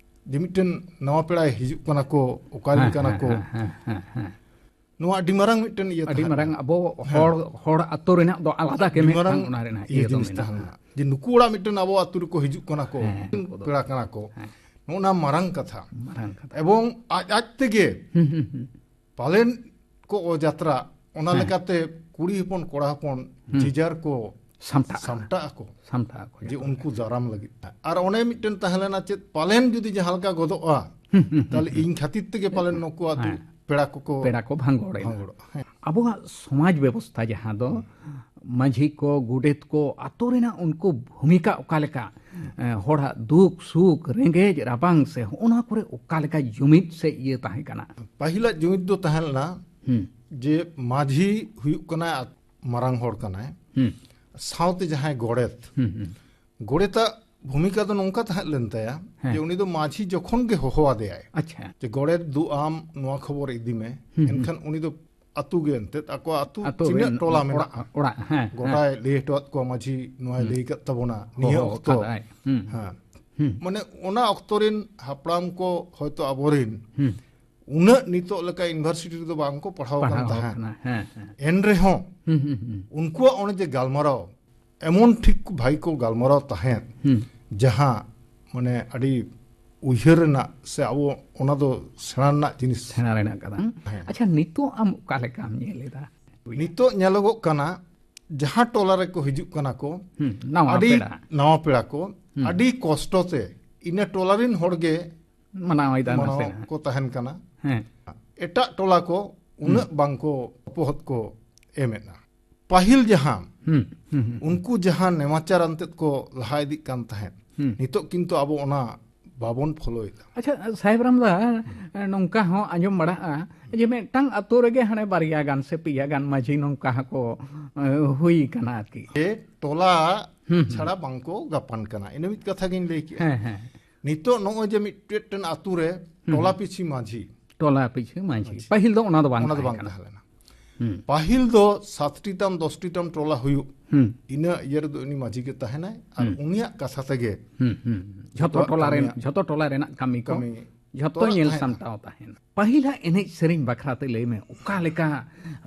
ᱡᱮ ᱢᱤᱫᱴᱮᱱ ᱱᱟᱣᱟ ᱯᱮᱲᱟᱭ ᱦᱤᱡᱩᱜ ᱠᱟᱱᱟ ᱠᱚ, ᱚᱠᱟᱨᱮᱱ ᱦᱮᱸ, ᱠᱟᱱᱟ ᱦᱮᱸ, ᱠᱚ᱾ ᱦᱮᱸ, ᱦᱮᱸ, ᱦᱮᱸ, ᱦᱮᱸ᱾ ᱱᱚᱣᱟ ᱟᱹᱰᱤ ᱢᱟᱨᱟᱝ ᱢᱤᱫᱴᱮᱱ ᱤᱭᱟᱹ ᱟᱹᱰᱤ ᱛᱟᱦᱮᱸ ᱢᱟᱨᱟᱝ ᱠᱟᱱᱟ᱾ ᱟᱵᱚ ᱦᱮᱸ᱾ ᱦᱚᱲ, ᱦᱚᱲ ᱟᱹᱛᱩ ᱨᱮᱱᱟᱜ ᱫᱚ ᱟᱞᱟᱫᱟ ᱜᱮ ᱟᱹᱰᱤ ᱢᱤᱫᱴᱟᱝ ᱢᱟᱨᱟᱝ ᱚᱱᱟ ᱨᱮᱱᱟᱜ ᱤᱭᱟᱹ ᱤᱭᱟᱹ ᱫᱚ ᱡᱤᱱᱤᱥ ᱢᱮᱱᱟᱜᱼᱟ᱾ ᱛᱟᱦᱮᱸ ᱞᱮᱱᱟ, ᱡᱮ ᱱᱩᱠᱩ ᱚᱲᱟᱜ ᱢᱤᱫᱴᱮᱱ ᱟᱵᱚ ᱟᱹᱛᱩ ᱨᱮᱠᱚ ᱦᱤᱡᱩᱜ ᱠᱟᱱᱟ ᱠᱚ, ᱦᱮᱸ, ᱩᱱᱠᱩ ᱫᱚ᱾ ᱯᱮᱲᱟ ᱠᱟᱱᱟ ᱠᱚ᱾ ᱦᱮᱸ᱾ ᱱᱚᱜᱼᱚ ᱱᱟ ᱢᱟᱨᱟᱝ ᱠᱟᱛᱷᱟ᱾ ᱢᱟᱨᱟᱝ ᱠᱟᱛᱷᱟ᱾ ᱮᱵᱚᱝ ᱟᱡ ᱟᱡ ᱛᱮᱜᱮ ᱦᱩᱸ, ᱦᱩᱸ, ᱦᱩᱸ᱾ ᱯᱟᱞᱮᱱ ᱠᱚ ᱚᱡᱟᱛᱨᱟ, ᱚᱱᱟ ᱦᱮᱸ᱾ ᱞᱮᱠᱟᱛᱮ ᱠᱩᱲᱤ ᱦᱚᱯᱚᱱ ᱠᱚᱲᱟ ᱦᱚᱯᱚᱱ ᱦᱩᱸ᱾ ᱡᱮᱡᱟᱨ ᱠᱚ ᱥᱟᱢᱴᱟᱜᱼᱟ᱾ ᱥᱟᱢᱴᱟᱜ ᱟᱠᱚ᱾ ᱥᱟᱢᱴᱟᱜ ᱟᱠᱚ, ᱡᱮ ᱡᱟᱦᱟᱸ ᱩᱱᱠᱩ ᱫᱟᱨᱟᱢ ᱞᱟᱹᱜᱤᱫ᱾ ᱟᱨ ᱚᱱᱮ ᱢᱤᱫᱴᱮᱱ ᱛᱟᱦᱮᱸ ᱞᱮᱱᱟ, ᱪᱮᱫ ᱯᱟᱞᱮᱱ ᱡᱩᱫᱤ ᱡᱟᱦᱟᱸ ᱞᱮᱠᱟ ᱜᱚᱫᱚᱜᱼᱟ, ᱦᱩᱸ, ᱦᱩᱸ, ᱦᱩᱸ, ᱛᱟᱦᱞᱮ ᱦᱩᱸ᱾ ᱤᱧ ᱠᱷᱟᱹᱛᱤᱨ ᱛᱮᱜᱮ ᱯᱟᱞᱮᱱ ᱦᱮᱸ᱾ ᱱᱩᱠᱩ ᱟᱹᱛᱩ ᱦᱮᱸ᱾ ᱯᱮᱲᱟ ᱠᱚᱠᱚ ᱯᱮᱲᱟ ᱠᱚ ᱵᱷᱟᱸᱜᱚᱲ ᱮᱱᱟ᱾ ᱵᱷᱟᱸᱜᱚᱲᱚᱜᱼᱟ᱾ ᱦᱮᱸ᱾ ᱟᱵᱚᱣᱟᱜ ᱥᱚᱢᱟᱡᱽ ᱵᱮᱵᱚᱥᱛᱷᱟ ᱡᱟᱦᱟᱸ ᱫᱚ ᱦᱩᱸ᱾ ᱢᱟᱹᱡᱷᱤ ᱠᱚ, ᱜᱚᱰᱮᱛ ᱠᱚ, ᱟᱛᱳ ᱨᱮᱱᱟᱜ ᱩᱱᱠᱩ ᱵᱷᱩᱢᱤᱠᱟ ᱚᱠᱟ ᱞᱮᱠᱟ, ᱦᱩᱸ᱾ ᱮ, ᱦᱚᱲᱟᱜ ᱫᱩᱠ ᱥᱩᱠ, ᱨᱮᱸᱜᱮᱡ ᱨᱟᱵᱟᱝ ᱥᱮ ᱦᱚᱸᱜᱼᱚ ᱱᱚᱣᱟ ᱠᱚᱨᱮ ᱚᱠᱟ ᱞᱮᱠᱟ ᱡᱩᱢᱤᱫ ᱥᱮ ᱤᱭᱟᱹ ᱛᱟᱦᱮᱸ ᱠᱟᱱᱟ? ᱯᱟᱹᱦᱤᱞᱟᱜ ᱡᱩᱢᱤᱫ ᱫᱚ ᱛᱟᱦᱮᱸ ᱞᱮᱱᱟ ᱦᱩᱸ᱾ ᱡᱮ ᱢᱟᱹᱡᱷᱤ ᱦᱩᱭᱩᱜ ᱠᱟᱱᱟᱭ ᱟ-, ᱢᱟᱨᱟᱝ ᱦᱚᱲ ᱠᱟᱱᱟᱭ, ᱦᱩᱸ᱾ ᱥᱟᱶᱛᱮ ᱡᱟᱦᱟᱸᱭ ᱜᱚᱰᱮᱛ, ᱦᱩᱸ, ᱦᱩᱸ᱾ ᱜᱚᱰᱮᱛᱟᱜ ᱵᱷᱩᱢᱤᱠᱟ ᱫᱚ ᱱᱚᱝᱠᱟ ᱛᱟᱦᱮᱸ ᱞᱮᱱ ᱛᱟᱭᱟ ᱦᱮᱸ᱾ ᱡᱮ ᱩᱱᱤ ᱫᱚ ᱢᱟᱹᱡᱷᱤ ᱡᱚᱠᱷᱚᱱ ᱜᱮ ᱦᱚᱦᱚ ᱟᱫᱮᱭᱟᱭ ᱟᱪᱪᱷᱟ᱾ ᱡᱮ, "ᱜᱚᱰᱮᱛ, ᱫᱩ ᱟᱢ ᱱᱚᱣᱟ ᱠᱷᱚᱵᱚᱨ ᱤᱫᱤ ᱢᱮ", ᱦᱩᱸ, ᱦᱩᱸ᱾ ᱮᱱᱠᱷᱟᱱ ᱩᱱᱤ ᱫᱚ ᱟᱹᱛᱩ ᱜᱮ ᱮᱱᱛᱮᱫ ᱟᱠᱚ ᱟᱹᱛᱩ ᱟᱹᱛᱩ ᱛᱤᱱᱟᱹᱜ ᱨᱮᱱ ᱴᱚᱞᱟ ᱚᱲᱟᱜ, ᱢᱮᱱᱟᱜᱼᱟ, ᱚᱲᱟᱜ, ᱦᱮᱸ, ᱜᱚᱴᱟᱭ ᱦᱮᱸ᱾ ᱞᱟᱹᱭ ᱦᱚᱴᱚᱣᱟᱫ ᱠᱚᱣᱟ, "ᱢᱟᱹᱡᱷᱤ ᱱᱚᱣᱟᱭ ᱦᱩᱸ᱾ ᱞᱟᱹᱭ ᱠᱟᱫ ᱛᱟᱵᱚᱱᱟ ᱱᱤᱭᱟᱹ ᱦᱚᱦᱚ ᱚᱠᱛᱚ", ᱠᱟᱫᱟᱭ᱾ ᱦᱩᱸ᱾ ᱦᱮᱸ᱾ ᱦᱩᱸ᱾ ᱢᱟᱱᱮ ᱚᱱᱟ ᱚᱠᱛᱚ ᱨᱮᱱ ᱦᱟᱯᱲᱟᱢ ᱠᱚ ᱦᱚᱭᱛᱳ ᱟᱵᱚᱨᱮᱱ ᱦᱩᱸ᱾ ᱩᱱᱟᱹᱜ ᱱᱤᱛᱚᱜ ᱞᱮᱠᱟ ᱤᱭᱩᱱᱤᱵᱷᱟᱨᱥᱤᱴᱤ ᱨᱮᱫᱚ ᱵᱟᱝ ᱠᱚ ᱯᱟᱲᱦᱟᱣ ᱟᱠᱟᱱ ᱯᱟᱲᱦᱟᱣ ᱛᱟᱦᱮᱸᱫ᱾ ᱟᱠᱟᱱᱟ, ᱦᱮᱸ, ᱦᱮᱸ᱾ ᱮᱱ ᱨᱮᱦᱚᱸ ᱦᱩᱸ, ᱦᱩᱸ, ᱦᱩᱸ᱾ ᱩᱱᱠᱩᱣᱟᱜ ᱚᱱᱮ ᱡᱮ ᱜᱟᱞᱢᱟᱨᱟᱣ, ᱮᱢᱚᱱ ᱴᱷᱤᱠ ᱵᱷᱟᱹᱜᱤ ᱠᱚ ᱜᱟᱞᱢᱟᱨᱟᱣ ᱛᱟᱦᱮᱸᱫ, ᱦᱩᱸ᱾ ᱡᱟᱦᱟᱸ ᱢᱟᱱᱮ ᱟᱹᱰᱤ ᱩᱭᱦᱟᱹᱨ ᱨᱮᱱᱟᱜ ᱥᱮ ᱟᱵᱚ ᱚᱱᱟ ᱫᱚ ᱥᱮᱬᱟ ᱨᱮᱱᱟᱜ ᱡᱤᱱᱤᱥ᱾ ᱥᱮᱬᱟ ᱨᱮᱱᱟᱜ ᱠᱟᱱᱟ᱾ ᱦᱮᱸ᱾ ᱟᱪᱪᱷᱟ, ᱱᱤᱛᱚᱜ ᱟᱢ ᱚᱠᱟ ᱞᱮᱠᱟᱢ ᱧᱮᱞ ᱮᱫᱟ? ᱱᱤᱛᱚᱜ ᱧᱮᱞᱚᱜᱚᱜ ᱠᱟᱱᱟ, ᱡᱟᱦᱟᱸ ᱴᱚᱞᱟ ᱨᱮᱠᱚ ᱦᱤᱡᱩᱜ ᱠᱟᱱᱟ ᱠᱚ, ᱦᱩᱸ, ᱱᱟᱣᱟ ᱟᱹᱰᱤ ᱯᱮᱲᱟ᱾ ᱱᱟᱣᱟ ᱯᱮᱲᱟ ᱠᱚ, ᱦᱩᱸ᱾ ᱟᱹᱰᱤ ᱠᱚᱥᱴᱚ ᱛᱮ ᱤᱱᱟᱹ ᱴᱚᱞᱟ ᱨᱮᱱ ᱦᱚᱲ ᱜᱮ ᱢᱟᱱᱟᱣ ᱮᱫᱟ ᱢᱟᱱᱟᱣ ᱱᱟᱥᱮᱱᱟᱜ᱾ ᱠᱚ ᱛᱟᱦᱮᱱ ᱠᱟᱱᱟ᱾ ᱦᱮᱸ᱾ ᱮᱴᱟᱜ ᱴᱚᱞᱟ ᱠᱚ ᱩᱱᱟᱹᱜ ᱦᱩᱸ᱾ ᱵᱟᱝ ᱠᱚ ᱵᱚᱦᱚᱛ ᱠᱚ ᱮᱢᱮᱫᱼᱟ᱾ ᱯᱟᱹᱦᱤᱞ ᱡᱟᱦᱟᱸ ᱦᱩᱸ, ᱦᱩᱸ, ᱦᱩᱸ᱾ ᱩᱱᱠᱩ ᱡᱟᱦᱟᱸ ᱱᱮᱢᱟᱪᱟᱨ ᱟᱱᱛᱮᱫ ᱠᱚ ᱞᱟᱦᱟ ᱤᱫᱤᱜ ᱠᱟᱱ ᱛᱟᱦᱮᱸᱫ, ᱦᱩᱸ᱾ ᱱᱤᱛᱚᱜ ᱠᱤᱱᱛᱩ ᱟᱵᱚ ᱚᱱᱟ ᱵᱟᱵᱚᱱ ᱯᱷᱚᱞᱳᱭᱮᱫᱟ᱾ ᱟᱪᱪᱷᱟ, ᱥᱟᱦᱮᱵ ᱨᱟᱢᱫᱟ, ᱱᱚᱝᱠᱟ ᱦᱚᱸ ᱟᱸᱡᱚᱢ ᱵᱟᱲᱟᱜᱼᱟ ᱡᱮ ᱢᱤᱫᱴᱟᱝ ᱟᱛᱳ ᱨᱮᱜᱮ ᱦᱟᱱᱮ ᱵᱟᱨᱭᱟ ᱜᱟᱱ ᱥᱮ ᱯᱮᱭᱟ ᱜᱟᱱ ᱢᱟᱹᱡᱷᱤ ᱱᱚᱝᱠᱟ ᱦᱚᱸᱠᱚ, ᱮ, ᱦᱩᱭ ᱠᱟᱱᱟ ᱟᱨᱠᱤ᱾ ᱡᱮ ᱴᱚᱞᱟ ᱦᱩᱸ, ᱦᱩᱸ᱾ ᱪᱷᱟᱲᱟ ᱵᱟᱝᱠᱚ ᱜᱟᱯᱟᱱ ᱠᱟᱱᱟ, ᱤᱱᱟᱹ ᱢᱤᱫ ᱠᱟᱛᱷᱟ ᱜᱤᱧ ᱞᱟᱹᱭ ᱠᱮᱜᱼᱟ᱾ ᱦᱮᱸ, ᱦᱮᱸ᱾ ᱱᱤᱛᱚᱜ ᱱᱚᱜᱼᱚᱭ ᱡᱮ ᱢᱤᱫᱴᱮᱱ ᱟᱛᱳ ᱨᱮ ᱦᱩᱸ, ᱴᱚᱞᱟ ᱦᱩᱸ᱾ ᱯᱤᱪᱷᱤ ᱢᱟᱹᱡᱷᱤ, ᱴᱚᱞᱟ ᱯᱤᱪᱷᱤ ᱢᱟᱹᱡᱷᱤ᱾ ᱢᱟᱹᱡᱷᱤ᱾ ᱯᱟᱹᱦᱤᱞ ᱫᱚ ᱚᱱᱟ ᱫᱚ ᱵᱟᱝ ᱚᱱᱟ ᱫᱚ ᱛᱟᱦᱮᱸ ᱵᱟᱝ ᱠᱟᱱᱟ᱾ ᱛᱟᱦᱮᱸ ᱞᱮᱱᱟ᱾ ᱯᱟᱹᱦᱤᱞ ᱫᱚ ᱥᱟᱛᱴᱤ ᱛᱟᱢ ᱫᱚᱥᱴᱤ ᱛᱟᱢ ᱴᱚᱞᱟ ᱦᱩᱭᱩᱜ, ᱦᱩᱸ᱾ ᱤᱱᱟᱹ ᱤᱭᱟᱹ ᱨᱮᱫᱚ ᱩᱱᱤ ᱢᱟᱹᱡᱷᱤ ᱜᱮ ᱛᱟᱦᱮᱱᱟᱭ ᱟᱨ ᱦᱩᱸ᱾ ᱩᱱᱤᱭᱟᱜ ᱠᱟᱛᱷᱟ ᱛᱮᱜᱮ ᱦᱩᱸ, ᱦᱩᱸ᱾ ᱡᱷᱚᱛᱚ ᱡᱚᱛᱚᱣᱟᱜ ᱴᱚᱞᱟ ᱨᱮᱱ, ᱠᱟᱹᱢᱤᱭᱟᱜ ᱡᱷᱚᱛᱚ ᱴᱚᱞᱟ ᱨᱮᱱᱟᱜ ᱠᱟᱹᱢᱤ ᱠᱚ ᱠᱟᱹᱢᱤ ᱡᱷᱚᱛᱚ ᱡᱚᱛᱚᱣᱟᱜ ᱧᱮᱞ ᱛᱟᱦᱮᱱᱟ᱾ ᱥᱟᱢᱴᱟᱣ ᱛᱟᱦᱮᱱ᱾ ᱯᱟᱹᱦᱤᱞᱟᱜ ᱮᱱᱮᱡ ᱥᱮᱨᱮᱧ ᱵᱟᱠᱷᱨᱟ ᱛᱮ ᱞᱟᱹᱭ ᱢᱮ, ᱚᱠᱟ ᱞᱮᱠᱟ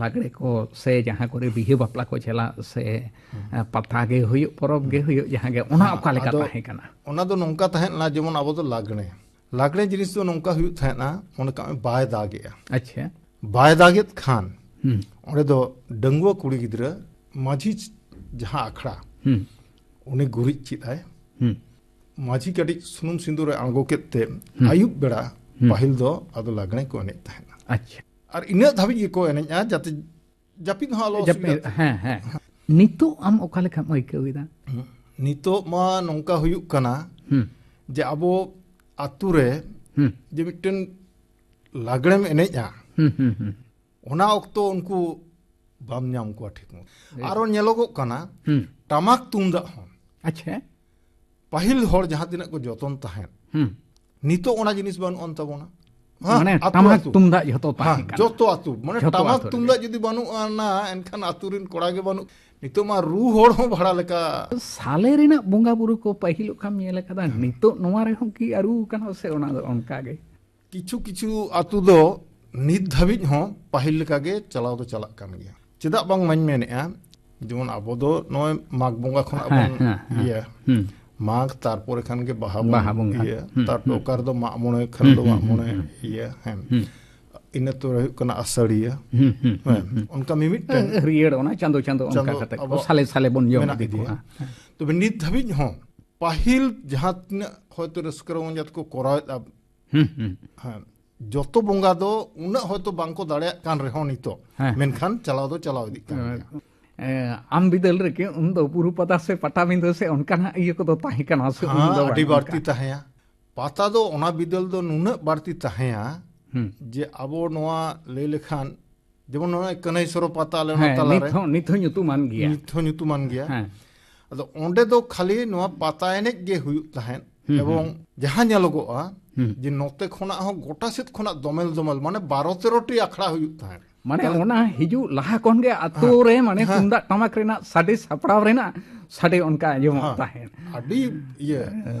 ᱞᱟᱜᱽᱲᱮ ᱠᱚ ᱥᱮ ᱡᱟᱦᱟᱸ ᱠᱚᱨᱮ ᱵᱤᱦᱟᱹ ᱵᱟᱯᱞᱟ ᱠᱚ ᱪᱟᱞᱟᱜ ᱥᱮ, ᱦᱩᱸ᱾ ᱮ, ᱯᱟᱛᱟ ᱜᱮ ᱦᱩᱭᱩᱜ, ᱯᱚᱨᱚᱵᱽ ᱜᱮ ᱦᱩᱭᱩᱜ, ᱡᱟᱦᱟᱸ ᱜᱮ, ᱚᱱᱟ ᱦᱮᱸ, ᱚᱠᱟ ᱞᱮᱠᱟ ᱟᱫᱚ ᱛᱟᱦᱮᱸ ᱠᱟᱱᱟ? ᱚᱱᱟ ᱫᱚ ᱱᱚᱝᱠᱟ ᱛᱟᱦᱮᱸ ᱞᱮᱱᱟ, ᱡᱮᱢᱚᱱ ᱟᱵᱚ ᱫᱚ ᱞᱟᱜᱽᱲᱮ, ᱞᱟᱜᱽᱲᱮ ᱡᱤᱱᱤᱥ ᱫᱚ ᱱᱚᱝᱠᱟ ᱦᱩᱭᱩᱜ ᱛᱟᱦᱮᱸᱱᱟ, ᱢᱚᱱᱮ ᱠᱟᱜ ᱢᱮ ᱵᱟᱭ ᱫᱟᱜᱮᱜᱼᱟ᱾ ᱟᱪᱪᱷᱟ᱾ ᱵᱟᱭ ᱫᱟᱜᱮᱫ ᱠᱷᱟᱱ ᱦᱩᱸ᱾ ᱚᱸᱰᱮ ᱫᱚ ᱰᱟᱺᱜᱩᱣᱟᱹ ᱠᱩᱲᱤ ᱜᱤᱫᱽᱨᱟᱹ ᱢᱟᱹᱡᱷᱤ ᱡᱟᱦᱟᱸ ᱟᱠᱷᱲᱟ, ᱦᱩᱸ᱾ ᱩᱱᱤ ᱜᱩᱨᱤᱡ ᱪᱮᱫ ᱟᱭ᱾ ᱦᱩᱸ᱾ ᱢᱟᱹᱡᱷᱤ ᱠᱟᱹᱴᱤᱡ ᱥᱩᱱᱩᱢ ᱥᱤᱸᱫᱩᱨ ᱮ ᱟᱬᱜᱚ ᱠᱮᱫ ᱛᱮ ᱦᱩᱸ᱾ ᱟᱹᱭᱩᱵ ᱵᱮᱲᱟ ᱦᱩᱸ᱾ ᱯᱟᱹᱦᱤᱞ ᱫᱚ ᱟᱫᱚ ᱞᱟᱜᱽᱲᱮ ᱠᱚ ᱮᱱᱮᱡ ᱛᱟᱦᱮᱸᱱᱟ᱾ ᱟᱪᱪᱷᱟ᱾ ᱟᱨ ᱤᱱᱟᱹᱜ ᱫᱷᱟᱹᱵᱤᱡ ᱜᱮᱠᱚ ᱮᱱᱮᱡᱼᱟ, ᱡᱟᱛᱮ ᱡᱟᱹᱯᱤᱫ ᱦᱚᱸ ᱟᱞᱚ ᱡᱟᱹᱯᱤᱫ, ᱚᱥᱩᱵᱤᱫᱷᱟᱜ᱾ ᱦᱮᱸ, ᱦᱮᱸ᱾ ᱱᱤᱛᱚᱜ ᱟᱢ ᱚᱠᱟ ᱞᱮᱠᱟᱢ ᱟᱹᱭᱠᱟᱹᱣ ᱮᱫᱟ? ᱱᱤᱛᱚᱜ ᱢᱟ ᱱᱚᱝᱠᱟ ᱦᱩᱭᱩᱜ ᱠᱟᱱᱟ ᱦᱩᱸ᱾ ᱡᱮ ᱟᱵᱚ ᱟᱛᱩ ᱨᱮ ᱦᱩᱸ᱾ ᱡᱮ ᱢᱤᱫᱴᱮᱱ ᱞᱟᱜᱽᱲᱮᱢ ᱮᱱᱮᱡᱼᱟ, ᱦᱩᱸ, ᱦᱩᱸ, ᱦᱩᱸ᱾ ᱚᱱᱟ ᱚᱠᱛᱚ ᱩᱱᱠᱩ ᱵᱟᱢ ᱧᱟᱢ ᱠᱚᱣᱟ ᱴᱷᱤᱠ ᱢᱚᱛᱚ᱾ ᱦᱩᱸ᱾ ᱟᱨᱚ ᱧᱮᱞᱚᱜᱚᱜ ᱠᱟᱱᱟ ᱦᱩᱸ᱾ ᱴᱟᱢᱟᱠ ᱛᱩᱢᱫᱟᱜ ᱦᱚᱸ᱾ ᱟᱪᱪᱷᱟ᱾ ᱯᱟᱹᱦᱤᱞ ᱦᱚᱲ ᱡᱟᱦᱟᱸ ᱛᱤᱱᱟᱹᱜ ᱠᱚ ᱡᱚᱛᱚᱱ ᱛᱟᱦᱮᱸᱫ, ᱦᱩᱸ᱾ ᱱᱤᱛᱚᱜ ᱚᱱᱟ ᱡᱤᱱᱤᱥ ᱵᱟᱹᱱᱩᱜ ᱟᱱ ᱛᱟᱵᱚᱱᱟ᱾ ᱦᱮᱸ, ᱢᱟᱱᱮ ᱟᱛᱳ ᱴᱟᱢᱟᱠ ᱟᱛᱳ᱾ ᱛᱩᱢᱫᱟᱜ ᱡᱷᱚᱛᱚ ᱛᱟᱦᱮᱸ ᱦᱮᱸ, ᱠᱟᱱᱟ᱾ ᱡᱚᱛᱚ ᱟᱛᱳ᱾ ᱢᱟᱱᱮ ᱡᱷᱚᱛᱚ ᱴᱟᱢᱟᱠ ᱟᱛᱳ ᱨᱮᱜᱮ᱾ ᱛᱩᱢᱫᱟᱜ ᱡᱩᱫᱤ ᱵᱟᱹᱱᱩᱜ ᱟᱱᱟ, ᱮᱱᱠᱷᱟᱱ ᱟᱛᱳ ᱨᱮᱱ ᱠᱚᱲᱟ ᱜᱮ ᱵᱟᱹᱱᱩᱜ᱾ ᱱᱤᱛᱚᱜ ᱢᱟ ᱨᱩ ᱦᱚᱲ ᱦᱚᱸ ᱵᱷᱟᱲᱟ ᱞᱮᱠᱟ᱾ ᱥᱟᱞᱮ ᱨᱮᱱᱟᱜ ᱵᱚᱸᱜᱟ ᱵᱩᱨᱩ ᱠᱚ ᱯᱟᱹᱦᱤᱞ ᱚᱠᱟᱢ ᱧᱮᱞ ᱟᱠᱟᱫᱟ? ᱦᱮᱸ᱾ ᱱᱤᱛᱚᱜ ᱱᱚᱣᱟ ᱨᱮᱦᱚᱸ ᱠᱤ ᱟᱹᱨᱩ ᱟᱠᱟᱱᱟ ᱥᱮ ᱚᱱᱟ ᱫᱚ ᱚᱱᱠᱟ ᱜᱮ? ᱠᱤᱪᱷᱩ ᱠᱤᱪᱷᱩ ᱟᱛᱳ ᱫᱚ ᱱᱤᱛ ᱫᱷᱟᱹᱵᱤᱡ ᱦᱚᱸ ᱯᱟᱹᱦᱤᱞ ᱞᱮᱠᱟ ᱜᱮ ᱪᱟᱞᱟᱣ ᱫᱚ ᱪᱟᱞᱟᱜ ᱠᱟᱱ ᱜᱮᱭᱟ᱾ ᱪᱮᱫᱟᱜ ᱵᱟᱝ ᱢᱟᱧ ᱢᱮᱱᱮᱫᱼᱟ, ᱡᱮᱢᱚᱱ ᱟᱵᱚ ᱫᱚ ᱱᱚᱜᱼᱚᱭ ᱢᱟᱜᱽ ᱵᱚᱸᱜᱟ ᱠᱷᱚᱱᱟᱜ ᱦᱮᱸ, ᱵᱚᱱ ᱦᱮᱸ, ᱦᱮᱸ᱾ ᱤᱭᱟᱹ, ᱦᱩᱸ᱾ ᱢᱟᱜᱽ, ᱛᱟᱨᱯᱚᱨᱮ ᱠᱷᱟᱱ ᱜᱮ ᱵᱟᱦᱟ ᱵᱚᱱ ᱵᱟᱦᱟ ᱵᱚᱸᱜᱟ᱾ ᱤᱭᱟᱹ, ᱦᱩᱸ, ᱛᱟᱨᱯᱚᱨᱮ ᱦᱩᱸ᱾ ᱚᱠᱟ ᱨᱮᱫᱚ ᱢᱟᱜ ᱢᱚᱬᱮ ᱠᱷᱟᱱ ᱦᱩᱸ, ᱫᱚ ᱦᱩᱸ, ᱢᱟᱜ ᱦᱩᱸ, ᱢᱚᱬᱮ ᱦᱩᱸ᱾ ᱤᱭᱟᱹ, ᱦᱮᱸ᱾ ᱦᱩᱸ᱾ ᱤᱱᱟᱹ ᱛᱚᱨᱮ ᱦᱩᱭᱩᱜ ᱠᱟᱱᱟ ᱟᱥᱟᱲᱤᱭᱟᱹ᱾ ᱦᱩᱸ, ᱦᱩᱸ, ᱦᱮᱸ, ᱦᱩᱸ, ᱦᱩᱸ᱾ ᱚᱱᱠᱟ ᱢᱤᱢᱤᱫᱴᱮᱱ ᱦᱟᱹᱨᱭᱟᱹᱲ ᱚᱱᱟ ᱪᱟᱸᱫᱚ ᱪᱟᱸᱫᱚ ᱚᱱᱠᱟ ᱪᱟᱸᱫᱚ ᱠᱟᱛᱮ ᱠᱚ ᱟᱵᱚᱣᱟᱜ ᱥᱟᱞᱮ ᱥᱟᱞᱮ ᱵᱚᱱ ᱡᱚᱢ ᱢᱮᱱᱟᱜ ᱤᱫᱤ ᱤᱫᱤᱭᱟ᱾ ᱠᱚᱣᱟ᱾ ᱦᱮᱸ᱾ ᱛᱚᱵᱮ ᱱᱤᱛ ᱫᱷᱟᱹᱵᱤᱡ ᱦᱚᱸ ᱯᱟᱹᱦᱤᱞ ᱡᱟᱦᱟᱸ ᱛᱤᱱᱟᱹᱜ ᱦᱚᱭᱛᱳ ᱨᱟᱹᱥᱠᱟᱹ ᱨᱚᱢᱚᱡᱽ ᱟᱛᱮ ᱠᱚ ᱠᱚᱨᱟᱣᱮᱫᱼᱟ, ᱦᱩᱸ, ᱦᱩᱸ᱾ ᱦᱮᱸ, ᱡᱚᱛᱚ ᱵᱚᱸᱜᱟ ᱫᱚ ᱩᱱᱟᱹᱜ ᱦᱚᱭᱛᱳ ᱵᱟᱝᱠᱚ ᱫᱟᱲᱮᱭᱟᱜ ᱠᱟᱱ ᱨᱮᱦᱚᱸ ᱱᱤᱛᱚᱜ, ᱦᱮᱸ, ᱢᱮᱱᱠᱷᱟᱱ ᱪᱟᱞᱟᱣ ᱫᱚ ᱪᱟᱞᱟᱣ ᱤᱫᱤᱜ ᱠᱟᱱ ᱜᱮᱭᱟ᱾ ᱮ, ᱟᱢ ᱵᱤᱫᱟᱹᱞ ᱨᱮᱜᱮ ᱩᱱᱫᱚ ᱵᱩᱨᱩ ᱯᱟᱛᱟ ᱥᱮ ᱯᱟᱴᱟᱵᱤᱸᱫᱟᱹ ᱥᱮ ᱚᱱᱠᱟᱱᱟᱜ ᱤᱭᱟᱹ ᱠᱚᱫᱚ ᱛᱟᱦᱮᱸ ᱠᱟᱱᱟ ᱥᱮ? ᱩᱱ ᱦᱮᱸ, ᱫᱚ ᱟᱹᱰᱤ ᱵᱟᱝ ᱵᱟᱹᱲᱛᱤ ᱚᱱᱠᱟ? ᱛᱟᱦᱮᱸᱭᱟ᱾ ᱯᱟᱛᱟ ᱫᱚ ᱚᱱᱟ ᱵᱤᱫᱟᱹᱞ ᱫᱚ ᱱᱩᱱᱟᱹᱜ ᱵᱟᱹᱲᱛᱤ ᱛᱟᱦᱮᱸᱭᱟ ᱦᱩᱸ᱾ ᱡᱮ ᱟᱵᱚ ᱱᱚᱣᱟ ᱞᱟᱹᱭ ᱞᱮᱠᱷᱟᱱ ᱡᱮᱢᱚᱱ ᱱᱚᱜᱼᱚᱭ ᱠᱟᱹᱱᱟᱹᱭ ᱥᱚᱨᱚ ᱯᱟᱛᱟ ᱟᱞᱮ ᱱᱚᱣᱟ ᱦᱮᱸ, ᱛᱟᱞᱟᱨᱮ᱾ ᱱᱤᱛ ᱦᱚᱸ, ᱱᱤᱛ ᱦᱚᱸ ᱧᱩᱛᱩᱢᱟᱱ ᱜᱮᱭᱟ᱾ ᱱᱤᱛ ᱦᱚᱸ ᱧᱩᱛᱩᱢᱟᱱ ᱜᱮᱭᱟ᱾ ᱦᱮᱸ᱾ ᱟᱫᱚ ᱚᱸᱰᱮ ᱫᱚ ᱠᱷᱟᱹᱞᱤ ᱱᱚᱣᱟ ᱯᱟᱛᱟ ᱮᱱᱮᱡ ᱜᱮ ᱦᱩᱭᱩᱜ ᱛᱟᱦᱮᱸᱫ᱾ ᱦᱩᱸ, ᱮᱵᱚᱝ ᱦᱩᱸ᱾ ᱡᱟᱦᱟᱸ ᱧᱮᱞᱚᱜᱚᱜᱼᱟ ᱦᱩᱸ᱾ ᱡᱮ ᱱᱚᱛᱮ ᱠᱷᱚᱱᱟᱜ ᱦᱚᱸ ᱜᱚᱴᱟ ᱥᱮᱫ ᱠᱷᱚᱱᱟᱜ ᱫᱚᱢᱮᱞ ᱫᱚᱢᱮᱞ, ᱢᱟᱱᱮ ᱵᱟᱨᱚ ᱛᱮᱨᱚ ᱴᱤ ᱟᱠᱷᱲᱟ ᱦᱩᱭᱩᱜ ᱛᱟᱦᱮᱸᱫ᱾ ᱢᱟᱱᱮ ᱚᱱᱟ ᱦᱤᱡᱩᱜ ᱞᱟᱦᱟ ᱠᱷᱚᱱ ᱜᱮ ᱟᱛᱳ ᱨᱮ ᱢᱟᱱᱮ ᱛᱩᱢᱫᱟᱜ ᱴᱟᱢᱟᱠ ᱨᱮᱱᱟᱜ ᱥᱟᱰᱮ ᱥᱟᱯᱲᱟᱣ ᱨᱮᱱᱟᱜ ᱥᱟᱰᱮ ᱚᱱᱠᱟ ᱟᱸᱡᱚᱢᱚᱜ ᱛᱟᱦᱮᱸᱫ᱾ ᱟᱹᱰᱤ ᱤᱭᱟᱹ,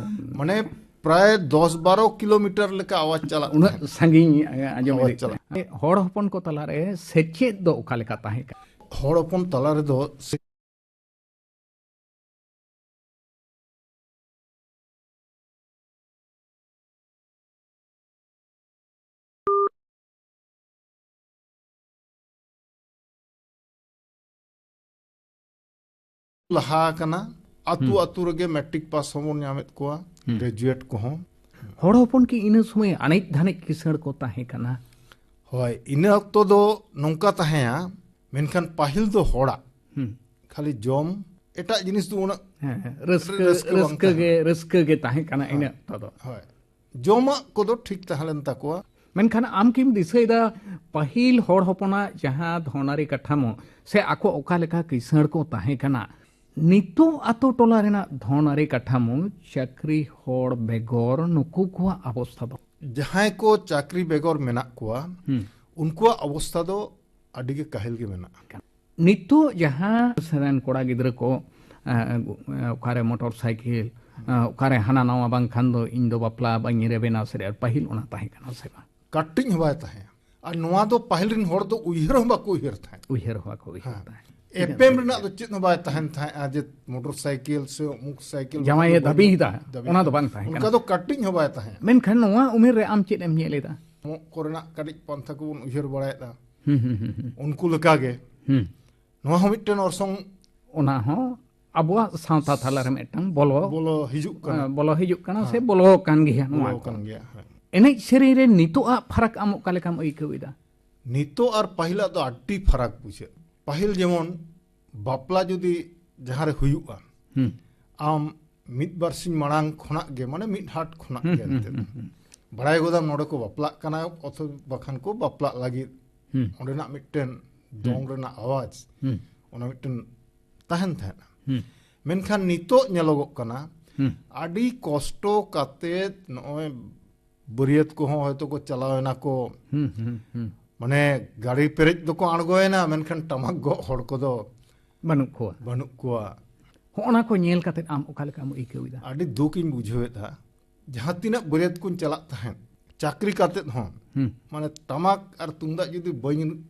ᱢᱟᱱᱮ ᱯᱨᱟᱭ ᱫᱚᱥ ᱵᱟᱨᱚ ᱠᱤᱞᱳᱢᱤᱴᱟᱨ ᱞᱮᱠᱟ ᱟᱣᱟᱡᱽ ᱪᱟᱞᱟᱜ ᱩᱱᱟᱹᱜ ᱛᱟᱦᱮᱸᱫ᱾ ᱥᱟᱺᱜᱤᱧ ᱟᱸᱡᱚᱢ ᱟᱣᱟᱡᱽ ᱤᱫᱤᱜ ᱛᱟᱦᱮᱸᱫ᱾ ᱦᱚᱲ ᱦᱚᱯᱚᱱ ᱠᱚ ᱛᱟᱞᱟᱨᱮ ᱥᱮᱪᱮᱫ ᱫᱚ ᱚᱠᱟ ᱞᱮᱠᱟ ᱛᱟᱦᱮᱸ ᱠᱟᱱᱟ? ᱦᱚᱲ ᱦᱚᱯᱚᱱ ᱛᱟᱞᱟ ᱨᱮᱫᱚ ᱥᱮ- ᱞᱟᱦᱟ ᱟᱠᱟᱱᱟ᱾ ᱟᱹᱛᱩ ᱟᱹᱛᱩ ᱨᱮᱜᱮ ᱢᱮᱴᱨᱤᱠ ᱯᱟᱥ ᱦᱚᱸᱵᱚᱱ ᱧᱟᱢᱮᱫ ᱠᱚᱣᱟ, ᱜᱨᱮᱡᱩᱭᱮᱴ ᱠᱚᱦᱚᱸ᱾ ᱦᱚᱲ ᱦᱚᱯᱚᱱ ᱠᱤ ᱤᱱᱟᱹ ᱥᱚᱢᱚᱭ ᱟᱱᱮᱡ ᱫᱷᱟᱱᱮᱡ ᱠᱤᱥᱟᱹᱬ ᱠᱚ ᱛᱟᱦᱮᱸ ᱠᱟᱱᱟ? ᱦᱳᱭ, ᱤᱱᱟᱹ ᱚᱠᱛᱚ ᱫᱚ ᱱᱚᱝᱠᱟ ᱛᱟᱦᱮᱸᱭᱟ, ᱢᱮᱱᱠᱷᱟᱱ ᱯᱟᱹᱦᱤᱞ ᱫᱚ ᱦᱚᱲᱟᱜ ᱦᱩᱸ᱾ ᱠᱷᱟᱹᱞᱤ ᱡᱚᱢ, ᱮᱴᱟᱜ ᱡᱤᱱᱤᱥ ᱫᱚ ᱩᱱᱟᱹᱜ ᱦᱮᱸ, ᱦᱮᱸ, ᱨᱟᱹᱥᱠᱟᱹ ᱨᱟᱹᱥᱠᱟᱹ ᱵᱟᱝ ᱨᱟᱹᱥᱠᱟᱹ ᱜᱮ ᱛᱟᱦᱮᱸ᱾ ᱨᱟᱹᱥᱠᱟᱹ ᱜᱮ ᱛᱟᱦᱮᱸ ᱠᱟᱱᱟ ᱤᱱᱟᱹ ᱚᱠᱛᱚ ᱫᱚ᱾ ᱦᱳᱭ, ᱡᱚᱢᱟᱜ ᱠᱚᱫᱚ ᱴᱷᱤᱠ ᱛᱟᱦᱮᱸ ᱞᱮᱱ ᱛᱟᱠᱚᱣᱟ᱾ ᱢᱮᱱᱠᱷᱟᱱ ᱟᱢ ᱠᱤᱢ ᱫᱤᱥᱟᱹᱭᱮᱫᱟ ᱯᱟᱹᱦᱤᱞ ᱦᱚᱲ ᱦᱚᱯᱚᱱᱟᱜ ᱡᱟᱦᱟᱸ ᱫᱷᱚᱱᱟᱨᱤ ᱠᱟᱴᱷᱟᱢᱳ ᱥᱮ ᱟᱠᱚ ᱚᱠᱟ ᱞᱮᱠᱟ ᱠᱤᱥᱟᱹᱬ ᱠᱚ ᱛᱟᱦᱮᱸ ᱠᱟᱱᱟ, ᱱᱤᱛᱚᱜ ᱟᱛᱳ ᱴᱚᱞᱟ ᱨᱮᱱᱟᱜ ᱫᱷᱚᱱᱟᱨᱤ ᱠᱟᱴᱷᱟᱢᱳ ᱪᱟᱹᱠᱨᱤ ᱦᱚᱲ ᱵᱮᱜᱚᱨ ᱱᱩᱠᱩ ᱠᱚᱣᱟᱜ ᱚᱵᱚᱥᱛᱷᱟ ᱫᱚ? ᱡᱟᱦᱟᱸᱭ ᱠᱚ ᱪᱟᱹᱠᱨᱤ ᱵᱮᱜᱚᱨ ᱢᱮᱱᱟᱜ ᱠᱚᱣᱟ, ᱦᱩᱸ᱾ ᱩᱱᱠᱩᱣᱟᱜ ᱚᱵᱚᱥᱛᱷᱟ ᱫᱚ ᱟᱹᱰᱤ ᱜᱮ ᱠᱟᱹᱦᱤᱞ ᱜᱮ ᱢᱮᱱᱟᱜᱼᱟ᱾ ᱱᱤᱛᱚᱜ ᱡᱟᱦᱟᱸ ᱨᱮᱱ ᱠᱚᱲᱟ ᱜᱤᱫᱽᱨᱟᱹ ᱠᱚ, ᱮ, ᱚᱠᱟᱨᱮ ᱢᱚᱴᱚᱨ ᱥᱟᱭᱠᱮᱞ, ᱮ, ᱚᱠᱟᱨᱮ ᱦᱟᱱᱟ ᱱᱟᱣᱟ, ᱵᱟᱝᱠᱷᱟᱱ ᱫᱚ ᱤᱧ ᱫᱚ ᱵᱟᱯᱞᱟ ᱵᱟᱹᱧ ᱨᱮᱵᱮᱱᱟ ᱥᱮ, ᱯᱟᱹᱦᱤᱞ ᱚᱱᱟ ᱛᱟᱦᱮᱸ ᱠᱟᱱᱟ ᱥᱮ ᱵᱟᱝ? ᱠᱟᱹᱴᱤᱡ ᱦᱚᱸ ᱵᱟᱭ ᱛᱟᱦᱮᱸ᱾ ᱟᱨ ᱱᱚᱣᱟ ᱫᱚ ᱯᱟᱹᱦᱤᱞ ᱨᱮᱱ ᱦᱚᱲ ᱫᱚ ᱩᱭᱦᱟᱹᱨ ᱦᱚᱸ ᱵᱟᱠᱚ ᱩᱭᱦᱟᱹᱨ ᱛᱟᱦᱮᱸᱫ᱾ ᱩᱭᱦᱟᱹᱨ ᱦᱚᱸ ᱵᱟᱠᱚ ᱩᱭᱦᱟᱹᱨ ᱦᱮᱸ᱾ ᱛᱟᱦᱮᱸᱫ᱾ ᱮᱯᱮᱢ ᱨᱮᱱᱟᱜ ᱫᱚ ᱪᱮᱫ ᱦᱚᱸ ᱵᱟᱭ ᱛᱟᱦᱮᱱ ᱛᱟᱦᱮᱸᱫ, ᱡᱮ ᱢᱚᱴᱚᱨ ᱥᱟᱭᱠᱮᱞ ᱥᱮ ᱚᱢᱩᱠ ᱥᱟᱭᱠᱮᱞ ᱡᱟᱶᱟᱭᱮ ᱵᱟᱹᱦᱩ ᱫᱟᱹᱵᱤᱭᱮᱫᱟ, ᱫᱟᱹᱵᱤ ᱚᱱᱟ ᱫᱚ ᱠᱟᱱᱟ᱾ ᱵᱟᱝ ᱛᱟᱦᱮᱸ ᱚᱱᱠᱟ ᱠᱟᱱᱟ᱾ ᱫᱚ ᱠᱟᱹᱴᱤᱡ ᱦᱚᱸ ᱵᱟᱭ ᱛᱟᱦᱮᱸᱫ᱾ ᱢᱮᱱᱠᱷᱟᱱ ᱱᱚᱣᱟ ᱩᱢᱮᱨ ᱨᱮ ᱟᱢ ᱪᱮᱫ ᱮᱢ ᱧᱮᱞ ᱮᱫᱟ? ᱠᱚᱢᱚᱜ ᱠᱚᱨᱮᱱᱟᱜ ᱠᱟᱹᱴᱤᱡ ᱯᱟᱱᱛᱷᱟ ᱠᱚᱵᱚᱱ ᱩᱭᱦᱟᱹᱨ ᱵᱟᱲᱟᱭᱮᱫᱟ᱾ ᱦᱩᱸ, ᱦᱩᱸ, ᱦᱩᱸ, ᱦᱩᱸ᱾ ᱩᱱᱠᱩ ᱞᱮᱠᱟᱜᱮ ᱦᱩᱸ᱾ ᱱᱚᱣᱟ ᱦᱚᱸ ᱢᱤᱫᱴᱮᱱ ᱚᱨᱥᱚᱝ᱾ ᱚᱱᱟ ᱦᱚᱸ ᱟᱵᱚᱣᱟᱜ ᱥᱟᱶᱛᱟ ᱛᱟᱞᱟᱨᱮ ᱢᱤᱫᱴᱟᱝ ᱵᱚᱞᱚ, ᱵᱚᱞᱚ ᱦᱤᱡᱩᱜ ᱠᱟᱱᱟ᱾ ᱮ, ᱵᱚᱞᱚ ᱦᱤᱡᱩᱜ ᱠᱟᱱᱟ ᱥᱮ ᱦᱮᱸ᱾ ᱵᱚᱞᱚ ᱟᱠᱟᱱ ᱜᱮᱭᱟ ᱱᱚᱣᱟ ᱵᱚᱞᱚ ᱠᱚ᱾ ᱟᱠᱟᱱ ᱜᱮᱭᱟ, ᱦᱮᱸ᱾ ᱮᱱᱮᱡ ᱥᱮᱨᱮᱧ ᱨᱮ ᱱᱤᱛᱚᱜ ᱟᱜ ᱯᱷᱟᱨᱟᱠ ᱟᱢ ᱚᱠᱟ ᱞᱮᱠᱟᱢ ᱟᱹᱭᱠᱟᱹᱣ ᱮᱫᱟ? ᱱᱤᱛᱚᱜ ᱟᱨ ᱯᱟᱹᱦᱤᱞᱟᱜ ᱫᱚ ᱟᱹᱰᱤ ᱯᱷᱟᱨᱟᱠ ᱵᱩᱡᱷᱟᱹᱜ᱾ ᱯᱟᱹᱦᱤᱞ ᱡᱮᱢᱚᱱ ᱵᱟᱯᱞᱟ ᱡᱩᱫᱤ ᱡᱟᱦᱟᱸ ᱨᱮ ᱦᱩᱭᱩᱜᱼᱟ, ᱦᱩᱸ᱾ ᱟᱢ ᱢᱤᱫ ᱵᱟᱨ ᱥᱤᱧ ᱢᱟᱲᱟᱝ ᱠᱷᱚᱱᱟᱜ ᱜᱮ, ᱢᱟᱱᱮ ᱢᱤᱫ ᱦᱟᱴ ᱠᱷᱚᱱᱟᱜ ᱦᱩᱸ, ᱜᱮ ᱦᱩᱸ, ᱮᱱᱛᱮᱫ ᱦᱩᱸ, ᱦᱩᱸ, ᱦᱩᱸ᱾ ᱵᱟᱲᱟᱭ ᱜᱚᱫᱟᱢ ᱱᱚᱰᱮ ᱠᱚ ᱵᱟᱯᱞᱟᱜ ᱠᱟᱱᱟ, ᱚᱛᱷᱚᱵᱟ ᱵᱟᱠᱷᱟᱱ ᱠᱚ ᱵᱟᱯᱞᱟᱜ ᱞᱟᱹᱜᱤᱫ᱾ ᱦᱩᱸ᱾ ᱚᱸᱰᱮᱱᱟᱜ ᱢᱤᱫᱴᱮᱱ ᱫᱚᱝ ᱨᱮᱱᱟᱜ ᱟᱣᱟᱡᱽ, ᱦᱩᱸ᱾ ᱚᱱᱟ ᱢᱤᱫᱴᱮᱱ ᱛᱟᱦᱮᱱ ᱛᱟᱦᱮᱸᱫ᱾ ᱦᱩᱸ᱾ ᱢᱮᱱᱠᱷᱟᱱ ᱱᱤᱛᱚᱜ ᱧᱮᱞᱚᱜᱚᱜ ᱠᱟᱱᱟ, ᱦᱩᱸ᱾ ᱟᱹᱰᱤ ᱠᱚᱥᱴᱚ ᱠᱟᱛᱮᱫ ᱱᱚᱜᱼᱚᱭ ᱵᱟᱹᱨᱭᱟᱹᱛ ᱠᱚᱦᱚᱸ ᱦᱚᱭᱛᱳ ᱠᱚ ᱪᱟᱞᱟᱣ ᱮᱱᱟ ᱠᱚ, ᱦᱩᱸ, ᱦᱩᱸ, ᱦᱩᱸ᱾ ᱢᱟᱱᱮ ᱜᱟᱹᱰᱤ ᱯᱮᱨᱮᱡ ᱫᱚᱠᱚ ᱟᱬᱜᱚᱭᱮᱱᱟ, ᱢᱮᱱᱠᱷᱟᱱ ᱴᱟᱢᱟᱠ ᱜᱚᱜ ᱦᱚᱲ ᱠᱚᱫᱚ ᱵᱟᱹᱱᱩᱜ ᱠᱚᱣᱟ᱾ ᱵᱟᱹᱱᱩᱜ ᱠᱚᱣᱟ᱾ ᱦᱚᱸᱜᱼᱚ ᱱᱟ ᱠᱚ ᱧᱮᱞ ᱠᱟᱛᱮ ᱟᱢ ᱚᱠᱟ ᱞᱮᱠᱟᱢ ᱟᱹᱭᱠᱟᱹᱣ ᱮᱫᱟ? ᱟᱹᱰᱤ ᱫᱩᱠ ᱤᱧ ᱵᱩᱡᱷᱟᱹᱣᱮᱫᱟ᱾ ᱡᱟᱦᱟᱸ ᱛᱤᱱᱟᱹᱜ ᱵᱟᱹᱨᱭᱟᱹᱛ ᱠᱚᱧ ᱪᱟᱞᱟᱜ ᱛᱟᱦᱮᱸᱫ, ᱪᱟᱹᱠᱨᱤ ᱠᱟᱛᱮᱫ ᱦᱚᱸ, ᱦᱩᱸ᱾ ᱢᱟᱱᱮ ᱴᱟᱢᱟᱠ ᱟᱨ ᱛᱩᱢᱫᱟᱜ ᱡᱩᱫᱤ ᱵᱟᱹᱧ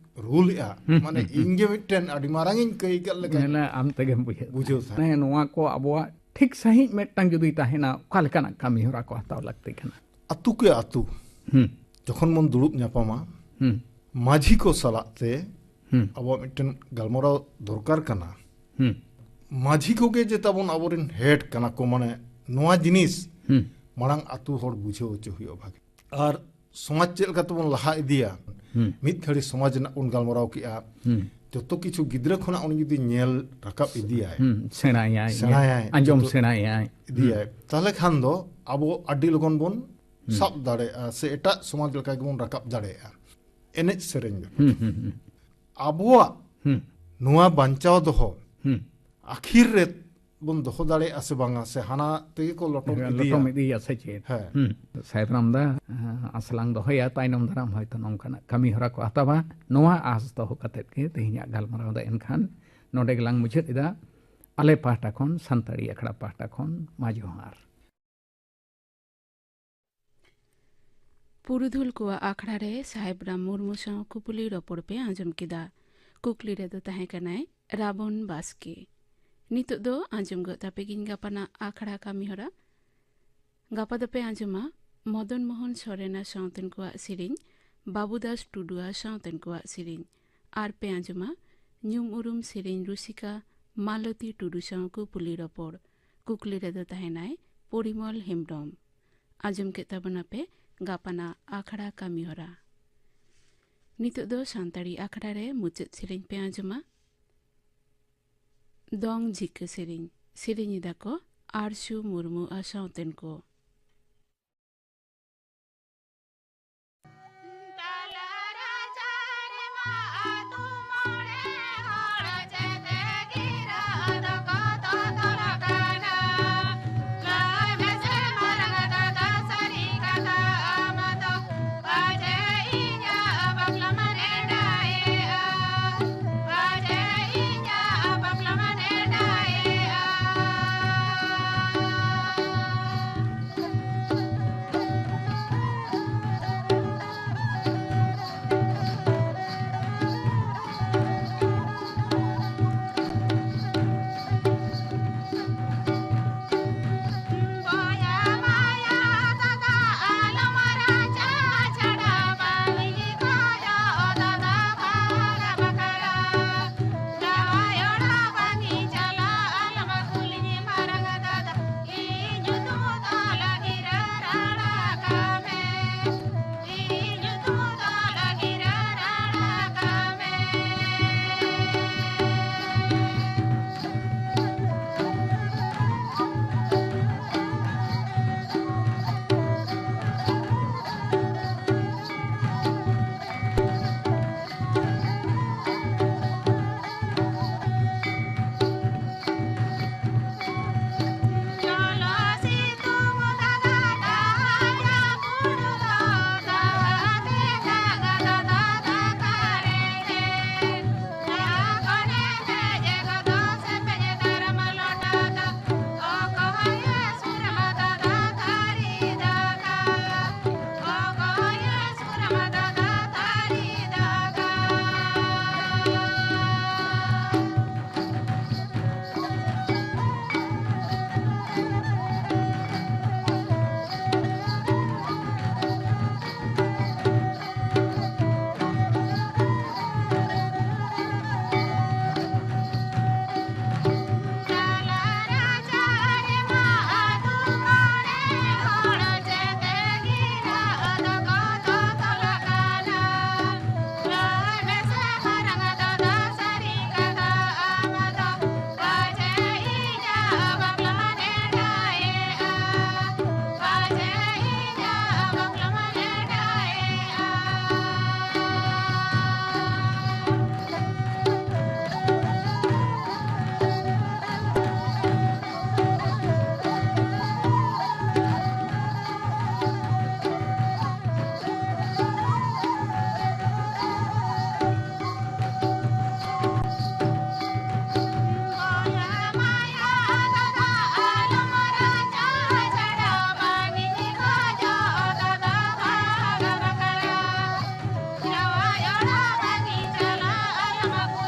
ᱨᱩ ᱞᱮᱜᱼᱟ, ᱦᱩᱸ, ᱢᱟᱱᱮ ᱦᱩᱸ, ᱦᱩᱸ᱾ ᱤᱧ ᱜᱮ ᱢᱤᱫᱴᱮᱱ ᱟᱹᱰᱤ ᱢᱟᱨᱟᱝ ᱤᱧ ᱠᱟᱹᱭ ᱠᱟᱜ ᱞᱮᱠᱟ ᱧᱮᱞᱟ ᱟᱢ ᱛᱮᱜᱮᱢ ᱵᱩᱡᱷᱟᱹᱣ ᱵᱩᱡᱷᱟᱹᱣ ᱛᱟᱦᱮᱸᱫ᱾ ᱦᱮᱸ, ᱱᱚᱣᱟ ᱠᱚ ᱟᱵᱚᱣᱟᱜ ᱴᱷᱤᱠ ᱥᱟᱺᱦᱤᱡ ᱢᱤᱫᱴᱟᱝ ᱡᱩᱫᱤ ᱛᱟᱦᱮᱱᱟ, ᱚᱠᱟ ᱞᱮᱠᱟᱱᱟᱜ ᱠᱟᱹᱢᱤ ᱦᱚᱨᱟ ᱠᱚ ᱦᱟᱛᱟᱣ ᱞᱟᱹᱠᱛᱤ ᱠᱟᱱᱟ? ᱟᱹᱛᱩ ᱠᱮ ᱟᱹᱛᱩ ᱦᱩᱸ᱾ ᱡᱚᱠᱷᱚᱱ ᱵᱚᱱ ᱫᱩᱲᱩᱵ ᱧᱟᱯᱟᱢᱟ, ᱦᱩᱸ᱾ ᱢᱟᱹᱡᱷᱤ ᱠᱚ ᱥᱟᱞᱟᱜ ᱛᱮ ᱦᱩᱸ᱾ ᱟᱵᱚᱣᱟᱜ ᱢᱤᱫᱴᱮᱱ ᱜᱟᱞᱢᱟᱨᱟᱣ ᱫᱚᱨᱠᱟᱨ ᱠᱟᱱᱟ᱾ ᱦᱩᱸ᱾ ᱢᱟᱹᱡᱷᱤ ᱠᱚᱜᱮ ᱡᱮ ᱛᱟᱵᱚᱱ ᱟᱵᱚᱨᱮᱱ ᱦᱮᱰ ᱠᱟᱱᱟ ᱠᱚ, ᱢᱟᱱᱮ ᱱᱚᱣᱟ ᱡᱤᱱᱤᱥ ᱦᱩᱸ᱾ ᱢᱟᱲᱟᱝ ᱟᱹᱛᱩ ᱦᱚᱲ ᱵᱩᱡᱷᱟᱹᱣ ᱦᱚᱪᱚ ᱦᱩᱭᱩᱜᱼᱟ ᱵᱷᱟᱜᱮ᱾ ᱟᱨ ᱥᱚᱢᱟᱡᱽ ᱪᱮᱫ ᱞᱮᱠᱟ ᱛᱮᱵᱚᱱ ᱞᱟᱦᱟ ᱤᱫᱤᱭᱟ, ᱦᱩᱸ᱾ ᱢᱤᱫ ᱜᱷᱟᱹᱲᱤ ᱥᱚᱢᱟᱡᱽ ᱨᱮᱱᱟᱜ ᱵᱚᱱ ᱜᱟᱞᱢᱟᱨᱟᱣ ᱠᱮᱜᱼᱟ, ᱦᱩᱸ᱾ ᱡᱚᱛᱚ ᱠᱤᱪᱷᱩ ᱜᱤᱫᱽᱨᱟᱹ ᱠᱷᱚᱱᱟᱜ ᱩᱱᱤ ᱡᱩᱫᱤ ᱧᱮᱞ ᱨᱟᱠᱟᱵ ᱤᱫᱤᱭᱟᱭ, ᱦᱩᱸ᱾ ᱥᱮᱬᱟᱭᱟᱭ, ᱥᱮᱬᱟᱭᱟᱭ, ᱟᱸᱡᱚᱢ ᱡᱚᱛᱚ ᱥᱮᱬᱟᱭᱟᱭ᱾ ᱤᱫᱤᱭᱟᱭ, ᱛᱟᱦᱚᱞᱮ ᱠᱷᱟᱱ ᱫᱚ ᱟᱵᱚ ᱟᱹᱰᱤ ᱞᱚᱜᱚᱱ ᱵᱚᱱ ᱦᱩᱸ᱾ ᱥᱟᱵ ᱫᱟᱲᱮᱭᱟᱜᱼᱟ, ᱥᱮ ᱮᱴᱟᱜ ᱥᱚᱢᱟᱡᱽ ᱞᱮᱠᱟ ᱜᱮᱵᱚᱱ ᱨᱟᱠᱟᱵ ᱫᱟᱲᱮᱭᱟᱜᱼᱟ ᱮᱱᱮᱡ ᱥᱮᱨᱮᱧ ᱫᱚ᱾ ᱦᱩᱸ, ᱦᱩᱸ, ᱦᱩᱸ᱾ ᱟᱵᱚᱣᱟᱜ ᱦᱩᱸ᱾ ᱱᱚᱣᱟ ᱵᱟᱧᱪᱟᱣ ᱫᱚᱦᱚ ᱦᱩᱸ᱾ ᱟᱹᱠᱷᱤᱨ ᱨᱮ ᱵᱚᱱ ᱫᱚᱦᱚ ᱫᱟᱲᱮᱭᱟᱜᱼᱟ ᱥᱮ ᱵᱟᱝᱟ, ᱥᱮ ᱦᱟᱱᱟ ᱛᱮᱜᱮ ᱠᱚ ᱞᱚᱴᱚᱢ ᱤᱫᱤᱭᱟ᱾ ᱞᱚᱴᱚᱢ ᱤᱫᱤᱭᱟ ᱥᱮ ᱪᱮᱫ? ᱦᱮᱸ᱾ ᱦᱩᱸ᱾ ᱥᱟᱭᱵᱨᱟᱢ ᱫᱟ, ᱟᱸ, ᱟᱥ ᱞᱟᱝ ᱫᱚᱦᱚᱭᱟ, ᱛᱟᱭᱱᱚᱢ ᱫᱟᱨᱟᱢ ᱦᱚᱭᱛᱚ ᱱᱚᱝᱠᱟᱱᱟᱜ ᱠᱟᱹᱢᱤ ᱦᱚᱨᱟ ᱠᱚ ᱦᱟᱛᱟᱣᱟ᱾ ᱱᱚᱣᱟ ᱟᱥ ᱫᱚᱦᱚ ᱠᱟᱛᱮᱫ ᱜᱮ ᱛᱮᱦᱮᱧᱟᱜ ᱜᱟᱞᱢᱟᱨᱟᱣ ᱫᱚ ᱮᱱᱠᱷᱟᱱ ᱱᱚᱰᱮ ᱜᱮᱞᱟᱝ ᱢᱩᱪᱟᱹᱫ ᱮᱫᱟ᱾ ᱟᱞᱮ ᱯᱟᱦᱴᱟ ᱠᱷᱚᱱ, ᱥᱟᱱᱛᱟᱲᱤ ᱟᱠᱷᱲᱟ ᱯᱟᱦᱴᱟ ᱠᱷᱚᱱ, ᱢᱟ ᱡᱚᱦᱟᱨ᱾ ᱯᱩᱨᱩᱫᱷᱩᱞ ᱠᱚᱣᱟᱜ ᱟᱠᱷᱲᱟ ᱨᱮ ᱥᱟᱦᱮᱵᱽ ᱨᱟᱢ ᱢᱩᱨᱢᱩ ᱥᱟᱶ ᱠᱩᱯᱩᱞᱤ ᱨᱚᱯᱚᱲ ᱯᱮ ᱟᱸᱡᱚᱢ ᱠᱮᱫᱟ᱾ ᱠᱩᱠᱞᱤ ᱨᱮᱫᱚ ᱛᱟᱦᱮᱸ ᱠᱟᱱᱟᱭ ᱨᱟᱵᱚᱱ ᱵᱟᱥᱠᱮ᱾ ᱱᱤᱛᱚᱜ ᱫᱚ ᱟᱸᱡᱚᱢ ᱜᱚᱫ ᱛᱟᱯᱮ ᱜᱤᱧ ᱜᱟᱯᱟᱱᱟᱜ ᱟᱠᱷᱲᱟ ᱠᱟᱹᱢᱤ ᱦᱚᱨᱟ᱾ ᱜᱟᱯᱟ ᱫᱚᱯᱮ ᱟᱸᱡᱚᱢᱟ ᱢᱚᱫᱚᱱ ᱢᱳᱦᱚᱱ ᱥᱚᱨᱮᱱᱟ ᱥᱟᱶᱛᱮᱱ ᱠᱚᱣᱟᱜ ᱥᱮᱨᱮᱧ, ᱵᱟᱵᱩᱫᱟᱥ ᱴᱩᱰᱩᱣᱟ ᱥᱟᱶᱛᱮᱱ ᱠᱚᱣᱟᱜ ᱥᱮᱨᱮᱧ, ᱟᱨ ᱯᱮ ᱟᱸᱡᱚᱢᱟ ᱧᱩᱢ ᱩᱨᱩᱢ ᱥᱮᱨᱮᱧ ᱨᱩᱥᱤᱠᱟ ᱢᱟᱞᱚᱛᱤ ᱴᱩᱰᱩ ᱥᱟᱶ ᱠᱩᱯᱩᱞᱤ ᱨᱚᱯᱚᱲ᱾ ᱠᱩᱠᱞᱤ ᱨᱮᱫᱚ ᱛᱟᱦᱮᱱᱟᱭ ᱯᱚᱨᱤᱢᱚᱞ ᱦᱮᱢᱵᱽᱨᱚᱢ᱾ ᱟᱸᱡᱚᱢ ᱠᱮᱫ ᱛᱟᱵᱚᱱᱟᱯᱮ ᱜᱟᱯᱟᱱᱟᱜ ᱟᱠᱷᱲᱟ ᱠᱟᱹᱢᱤ ᱦᱚᱨᱟ᱾ ᱱᱤᱛᱚᱜ ᱫᱚ ᱥᱟᱱᱛᱟᱲᱤ ᱟᱠᱷᱲᱟ ᱨᱮ ᱢᱩᱪᱟᱹᱫ ᱥᱮᱨᱮᱧ ᱯᱮ ᱟᱸᱡᱚᱢᱟ᱾ ᱫᱚᱝ ᱡᱤᱠᱟᱹ ᱥᱮᱨᱮᱧ᱾ ᱥᱮᱨᱮᱧ ᱮᱫᱟ ᱠᱚ ᱟᱨᱥᱩ ᱢᱩᱨᱢᱩ ᱟᱨ ᱥᱟᱶᱛᱮᱱ ᱠᱚ᱾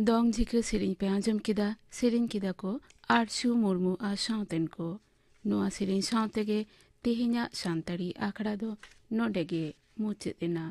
ᱫᱚᱝ ᱡᱷᱤᱠᱟᱹ ᱥᱮᱨᱮᱧ ᱯᱮ ᱟᱸᱡᱚᱢ ᱠᱮᱫᱟ᱾ ᱥᱮᱨᱮᱧ ᱠᱮᱫᱟ ᱠᱚ ᱟᱨᱪᱩ ᱢᱩᱨᱢᱩ ᱟᱨ ᱥᱟᱶᱛᱮᱱ ᱠᱚ᱾ ᱱᱚᱣᱟ ᱥᱮᱨᱮᱧ ᱥᱟᱶ ᱛᱮᱜᱮ ᱛᱮᱦᱮᱧᱟᱜ ᱥᱟᱱᱛᱟᱲᱤ ᱟᱠᱷᱲᱟ ᱫᱚ ᱱᱚᱰᱮ ᱜᱮ ᱢᱩᱪᱟᱹᱫ ᱮᱱᱟ᱾